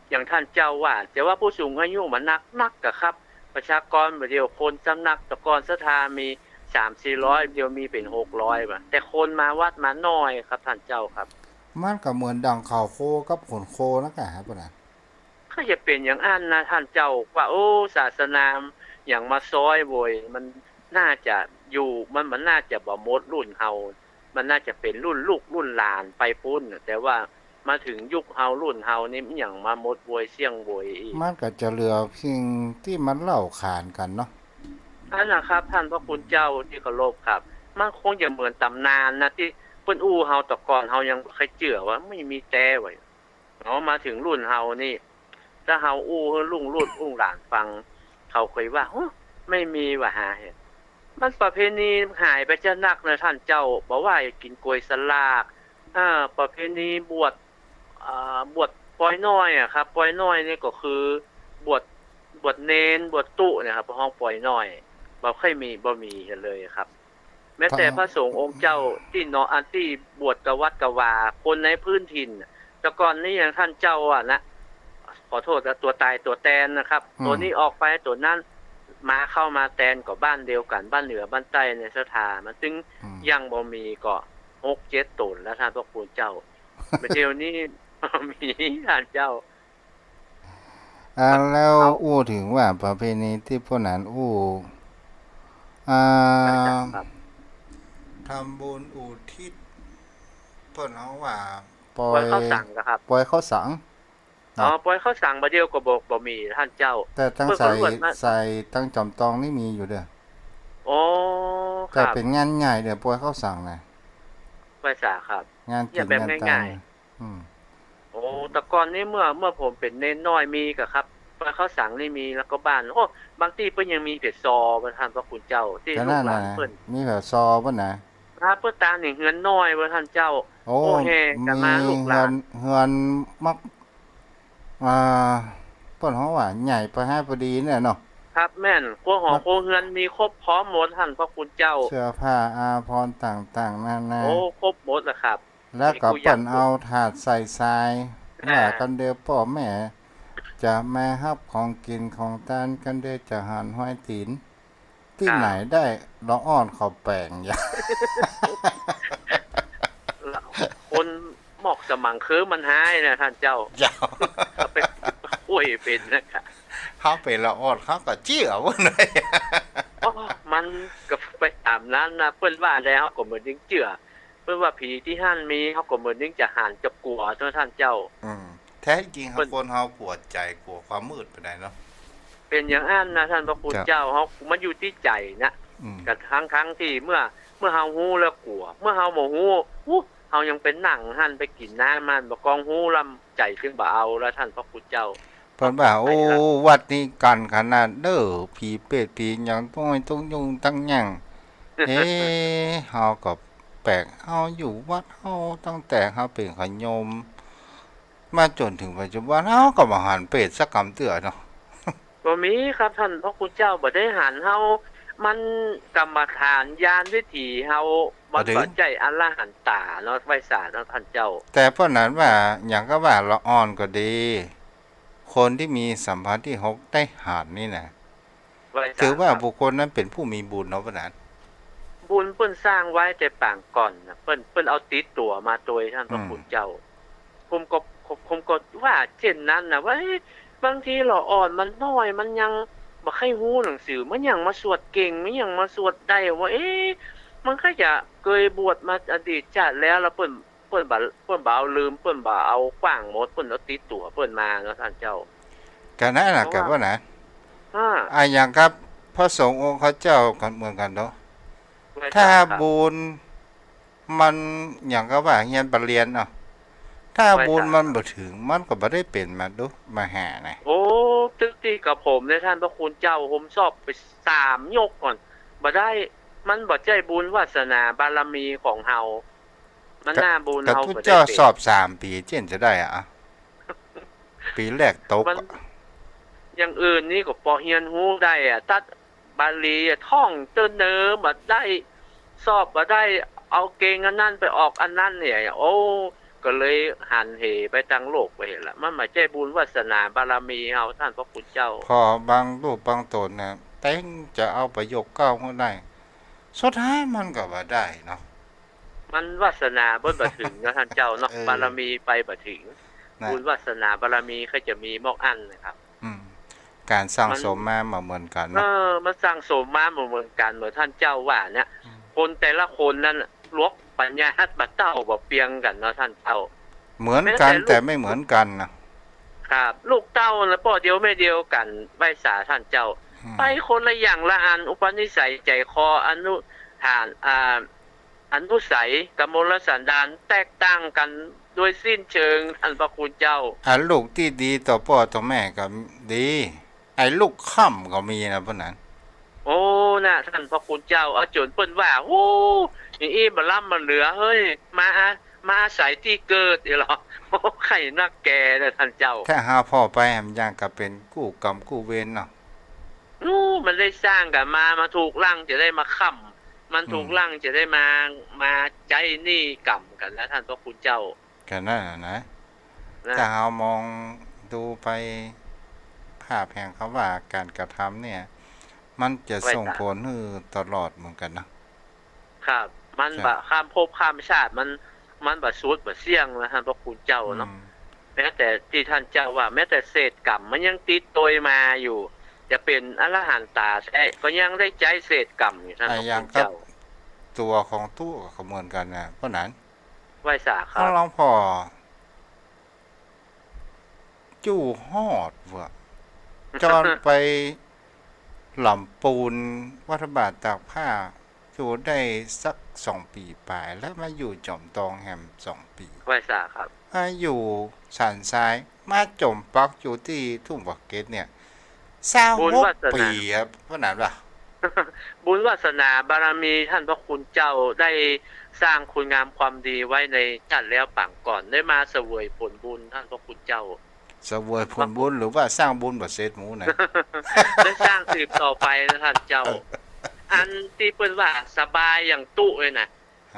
อย่างท่านเจ้าว่า แต่ว่าผู้สูงอายุมันนักนักอะครับ ประชากรบ่าเดี่ยวคนสำนักแต่ก่อนศรัทธามีสามสี่ร้อย เดี๋ยวมีเป๋นหกร้อยบ่า แต่คนมาวัดมาน้อยครับท่านเจ้าครับ มันก็เหมือนดั่งเขาโคกับขนโคนั่นแหละครับ ก็จะเป๋นอย่างอั้นนะท่านเจ้า ว่า โอ้ ศาสนาอย่างมาซ้อยโวย มันน่าจะอยู่ มัน มันน่าจะบ่หมดรุ่นเฮา มันน่าจะเป๋นรุ่นลูกรุ่นหลานไปปู๊นน่ะ แต่ว่ามาเถิงยุคเฮารุ่นเฮานี่มันยังมาหมดโวยเสี้ยงโวยอีก มันก็จะเหลือเพียงตี้มันเล่าขานกั๋นเนาะ อั้นนะครับ ท่านพระคุณเจ้าตี้เคารพครับ มันคงจะเหมือนต๋ำนานนะ ตี้เปิ้นอู้เฮาแต่ก่อน เฮายังบ่ใค่เจื้อว่ามันมีแต๊ว่ะ เนาะ มาเถิงรุ่นเฮานี่ ถ้าเฮาอู้หื้อลุงลูกลุงหลานฟัง เขาก็ว่า ฮะ บ่มีว่ะ หาเห็น มันประเพณีหายไปจะนักนะท่านเจ้า บ่ว่าจะกิ๋นก๋วยสลาก อ่า ประเพณีบวช อ่า บวชปอยน้อยอะครับ ปอยน้อยนี่ก็คือบวช บวชเณร บวชตุ๊เนี่ยครับ ฮ้องปอยน้อย บ่ค่อยมี บ่มีเลยครับ แม้แต่พระสงฆ์องค์เจ้าตี้เนาะ อันตี้บวชกะวัดกะวา คนในพื้นถิ่นน่ะ แต่ก่อนนี้อย่างท่านเจ้าอะนะ ขอโทษนะ ตั๋วต๋ายตั๋วแตนนะครับ อืม ตั๋วนี้ออกไปตั๋วนั้น มาเข้ามาแตนก็บ้านเดียวกั๋น บ้านเหนือบ้านใต้ในศรัทธา มันตึง อืม ยังบ่มีก็หกเจ็ดต๋นแล้วท่านพระคุณเจ้า บ่าเดี่ยวนี้มีท่านเจ้า อ่า แล้วอู้เถิงว่าประเพณีตี้ป้อหนานอู้ อ่า ครับ ทำบุญอุทิศ เปิ้นฮ้องว่าปอย ปอยข้าวสังเหรอครับ ปอยข้าวสัง อ๋อ เนาะ ปอยข้าวสังบ่าเดี่ยวก็บ่ บ่มีท่านเจ้า แต่ตัง เปิ้นก็ สาย ลวดมา สายตังจอมตองนี่มีอยู่เด้อ อ๋อ ครับ แต่เป๋นงานใหญ่เด้อ ปอยข้าวสังน่ะ ไหว้สาครับ งานกิ๋น แบบ งานต๋าง ง่ายๆ อืม โอ้ แต่ก่อนนี้เมื่อ เมื่อผมเป๋นเณรน้อยมีก่ะครับ ปอยข้าวสังนี่มี แล้วก็บ้าน โอ้ บางตี้เปิ้นยังมีผาซอ บ่าท่านพระคุณเจ้า ตี้ลูกหลานเปิ้น มีผาซอเปิ้นนะ ครับ เปิ้นตางในเฮือนน้อย บ่าท่านเจ้า โอ้ โอ้ แห่กั๋นมา มี ลูกหลาน เฮือน เฮือนมัก อ่า เปิ้นฮ้องว่าใหญ่ไปหาปอดีเนี่ยเนาะ ครับ แม่น ครัวหอครัวเฮือนมีครบพร้อมหมด ท่านพระคุณเจ้า เสื้อผ้าอาภรณ์ต่างๆ นานา โอ้ ครบหมดแล้วครับ แล้วก็เปิ้นเอาถาดใส่ทราย อ่า ว่ากั๋นเดียวป้อแม่ จะมาฮับของกิ๋นของตานกั๋นเดียว จะหันฮอยตี๋น ตี้ไหนได้ละอ่อนข้าวแป๋งยะ คนหมอกสมังคือมันหายนะท่านเจ้า เจ้า เอาไปคุยเป๋นนะคะ เฮาเป๋นละอ่อน เฮาก็เจื้อเปิ้นเลย โอ้ มัน ก็ไปต๋ามนั้นนะ เปิ้นว่าแลเฮาก็บ่นึกเจื้อ เปิ้นว่าผีตี้หั้นมี เฮาก็บ่นึกจะหันจะกั๋วเนาะต้านเจ้า อืม แท้จริง เปิ้น คนเฮากั๋วใจ๋ กั๋วความมืดไปไหนเนาะ เป๋นอย่างอั้นนะต้านพระคุณเจ้า เฮา มันอยู่ตี้ใจ๋นะ อืม กะทั้งๆ ตี้เมื่อ เมื่อเฮาฮู้แล้วกั๋ว เมื่อเฮาบ่ฮู้ อู้ เฮายังไปนั่งหั้นไปกิ๋นน้ำมัน บ่กองฮู้ลำใจ๋จึงบ่เอาละต้านพระคุณเจ้า เปิ้นว่า โอ้ วัดนี้กั๋นขนาดเด้อ ผีเปรตผีหยังต้อง ต้องยุ่งต้องหยัง เอ๊ะ เฮาก็แปลก เฮาอยู่วัดเฮาตั้งแต่เฮาเป๋นขะโยม มาจ๋นเถิงปัจจุบัน เฮาก็บ่หันเปรตสักกำเตื้อเนาะ บ่มีครับต้านพระคุณเจ้า บ่ได้หัน เฮา มันกรรมฐานญาณวิถีเฮา มันบ่ใจ้อรหันต๋าเนาะ ไหว้สาเนาะต้านเจ้า แต่เปิ้นหันว่า หยังก็ว่าละอ่อนก็ดี คนตี้มีสัมผัสตี้หกได้หันนี่นะ ถือว่าบุคคลนั้นเป๋นผู้มีบุญเนาะ เปิ้นหัน บุญเปิ้นสร้างไว้แต่ปางก่อนนะ เปิ้น เปิ้นเอาติดตั๋วมาโตยต้านพระคุณเจ้า ผมก็ ผมก็ว่าเจ้นนั้นนะ ว่า เอ๊ะ บางทีละอ่อนมันน้อย มันยังบ่ใค่ฮู้หนังสือ มันยังมาสวดเก่ง มันยังมาสวดได้ ว่า เอ๊ะ มันก็จะเกยบวชมาอดีตชาติแล้ว แล้วเปิ้น เปิ้นบ่ เปิ้นบ่เอาลืม เปิ้นบ่เอาขว้างหมด เปิ้นเอาติดตั๋วเปิ้นมาเนาะต้านเจ้า กะนั้นน่ะ กะว่านะ อ่า อะหยังกับพระสงฆ์องค์ข้าเจ้ากั๋นเหมือนกั๋นเนาะ ถ้าบุญมัน หยังก็ว่าเฮียนบ่เรียนเนาะ ถ้าบุญมันบ่เถิง มันก็บ่ได้เป๋นมาดุ มาหานะ โอ้ ตึกตี้กับผมเนี่ยต้านพระคุณเจ้า ผมสอบไปสามยกก่อน บ่ได้ มันบ่ใจ้บุญวาสนาบารมีของเฮา มันหน้าบุญเฮาบ่ได้เป๋น เจ้าสอบสามปี๋ เจ้นจะได้อะ ปี๋แรกตก มัน อะ อย่างอื่นนี่ก็ปอเฮียนฮู้ได้อะ ตั๊ดบาลีอะ ท่องเต๊อะเนอบ่ได้ สอบบ่ได้ เอาเก่งอันนั้นไปออกอันนั้นเนี่ย โอ้ ก็เลยหันเหไปตางโลกไปหั้นละ มันบ่ใจ้บุญวาสนาบารมีเฮาต้านพระคุณเจ้า พอบางรูปบางต๋นเนี่ย เต็งจะเอาประโยคเก้าหื้อได้ สุดท้ายมันก็บ่ได้เนาะ มันวาสนาเปิ้นบ่เถิงเนาะต้านเจ้าเนาะ เออ บารมีไปบ่เถิง นะ บุญวาสนาบารมีใค่จะมีมอกอั้นนะครับ อืม ก๋านสั่งสมมาบ่เหมือนกั๋นเนาะ เออ มันสั่งสมมาบ่เหมือนกั๋น เหมือนต้านเจ้าว่าเนี่ย อืม คนแต่ละคนนั้นน่ะ หลวกปัญญาฮัดบ่เต้าบ่เปียงกั๋นเนาะต้านเจ้า เหมือนกั๋น แม้แต่ลูก แต่ไม่เหมือนกั๋นนะ ครับ ลูกเต้านะ ป้อเดียวแม่เดียวกั๋น ไหว้สาต้านเจ้า อืม ไปคนละอย่างละอัน อุปนิสัยใจ๋คอ อนุฐาน อ่า อนุสัย กมลสันดาน แตกต่างกั๋นโดยสิ้นเชิง ต้านพระคุณเจ้า อ่ะ ลูกตี้ดีต่อป้อต่อแม่ก็ดี ไอ้ลูกค่ำก็มีนะ เปิ้นหัน โอ้ นะ ต้านพระคุณเจ้า เอาจ๋นเปิ้นว่า โอ้ อย่างอี้บ่ล้ำบ่เหลือ เฮ้ย มาอา มาอาศัยตี้เกิดนี่เหรอ โอ้ ใค่นักแก่นะต้านเจ้า ถ้าหาผ่อไปมันยังกะเป๋นกู้กรรมกู้เวรเนาะ อู้ มันได้สร้างกั๋นมา มันถูกหลังจะได้มาค้ำ มันถูกหลังจะได้มา มาใจ๊หนี้กรรมกั๋นนะ ต้านพระคุณเจ้า ก็นั่นน่ะนะ นะ ถ้าเฮามองดูไป ภาพแห่งคำว่าก๋านกระทำเนี่ย มันจะส่งผลหื้อตลอดเหมือนกั๋นนะ ครับ มันบ่ข้ามภพข้ามชาติ มัน มันบ่สุดบ่เสี้ยงนะ ต้านพระคุณเจ้าเนาะ อืม แม้แต่ตี้ต้านเจ้าว่า แม้แต่เศษกรรมมันยังติดโตยมาอยู่ จะเป๋นอรหันต๋าแต๊ก็ยังได้ใจ๊เศษกรรมอยู่ ต้านพระคุณเจ้า อ่ะ อย่างกับตั๋วของตุ๊ก็เหมือนกั๋นนะ เปิ้นหัน ไหว้สาครับ หลวงป้อ จู้ฮอดเว้อ จอนไปลำปูน วัดพระบาทตากผ้า อยู่ได้สักสองปี๋ป๋าย แล้วมาอยู่จอมตองแหมสองปี๋ ไหว้สาครับ มาอยู่สันทราย มาจ๋มปักอยู่ตี้ทุ่งปากเกร็ดเนี่ย ซาวหกปี๋อะ บุญวาสนา เปิ้นหันว่า บุญวาสนาบารมีต้านพระคุณเจ้าได้สร้างคุณงามความดีไว้ในชาติแล้วปางก่อน ได้มาเสวยผลบุญ ต้านพระคุณเจ้า เสวยผลบุญหรือว่าสร้างบุญบ่เสร็จหมู่นะ ได้สร้างสืบต่อไปนะต้านเจ้า อันตี้เปิ้นว่าสบายอย่างตุ๊เลยนะ ฮะ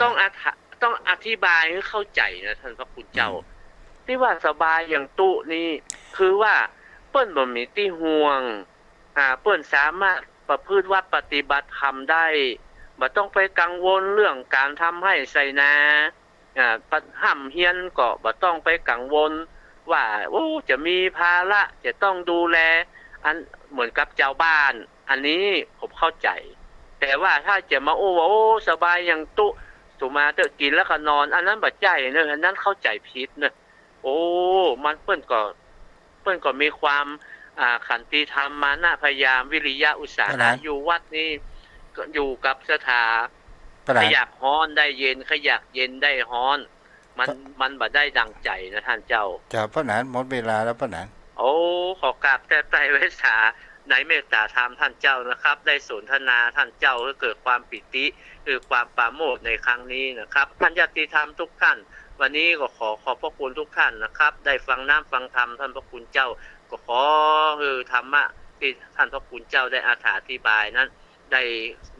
ต้องอธิ- ต้องอธิบายหื้อเข้าใจ๋นะต้านพระคุณเจ้า อืม ตี้ว่าสบายอย่างตุ๊นี่ คือว่าเปิ้นบ่มีตี้ห่วง อ่า เปิ้นสามารถประพฤติวัตรปฏิบัติธรรมได้ บ่ต้องไปกังวลเรื่องก๋านทำไฮ่ไถนา อ่า ปะ- ฮ่ำเฮียนก็บ่ต้องไปกังวลว่า โอ้ จะมีภาระ จะต้องดูแล อันเหมือนกับจาวบ้าน อันนี้ผมเข้าใจ๋ แต แต่ว่าถ้าจะมาอู้ว่า โอ้ สบายอย่างตุ๊ สุมาเต๊อะ กิ๋นแล้วก็นอน อันนั้นบ่ใจ้เน่อ อันนั้นเข้าใจ๋ผิดเน่อ โอ้ มันเปิ้นก็ เปิ้นก็มีความ อ่า ขันติธรรม มานะพยายาม วิริยะอุตสาหะ อยู่วัดนี้ ก็อยู่กับสถา ใผอยากฮ้อนได้เย็น ใผอยากเย็นได้ฮ้อน มัน มันบ่ได้ดังใจ๋นะต้านเจ้า เจ้า ป้อหนาน หมดเวลาแล้วป้อหนาน โอ้ ขอกราบแทบไตร้ไว้สา ในเมตตาธรรมต้านเจ้านะครับ ได้สนทนาต้านเจ้าหื้อเกิดความปีติ คือความปราโมทย์ในครั้งนี้นะครับ ต้านญาติธรรมทุกท่าน วันนี้ก็ขอขอบพระคุณทุกท่านนะครับ ได้ฟังน้ำฟังธรรมต้านพระคุณเจ้า ก็ขอหื้อธรรมะตี้ต้านพระคุณเจ้าได้อธิบายนั้น ได้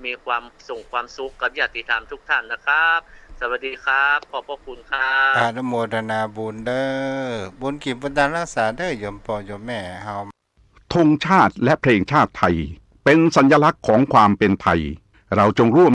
มีความส่งความสุขกับญาติธรรมทุกท่านนะครับ สวัสดีครับ ขอบพระคุณครับ อนุโมทนาบุญเด้อ บุญกิ๋นบุญตานรักษาเด้อ โยมป้อโยมแม่เฮา ธงชาติและเพลงชาติไทย เป็นสัญลักษณ์ของความเป็นไทย เราจงร่วม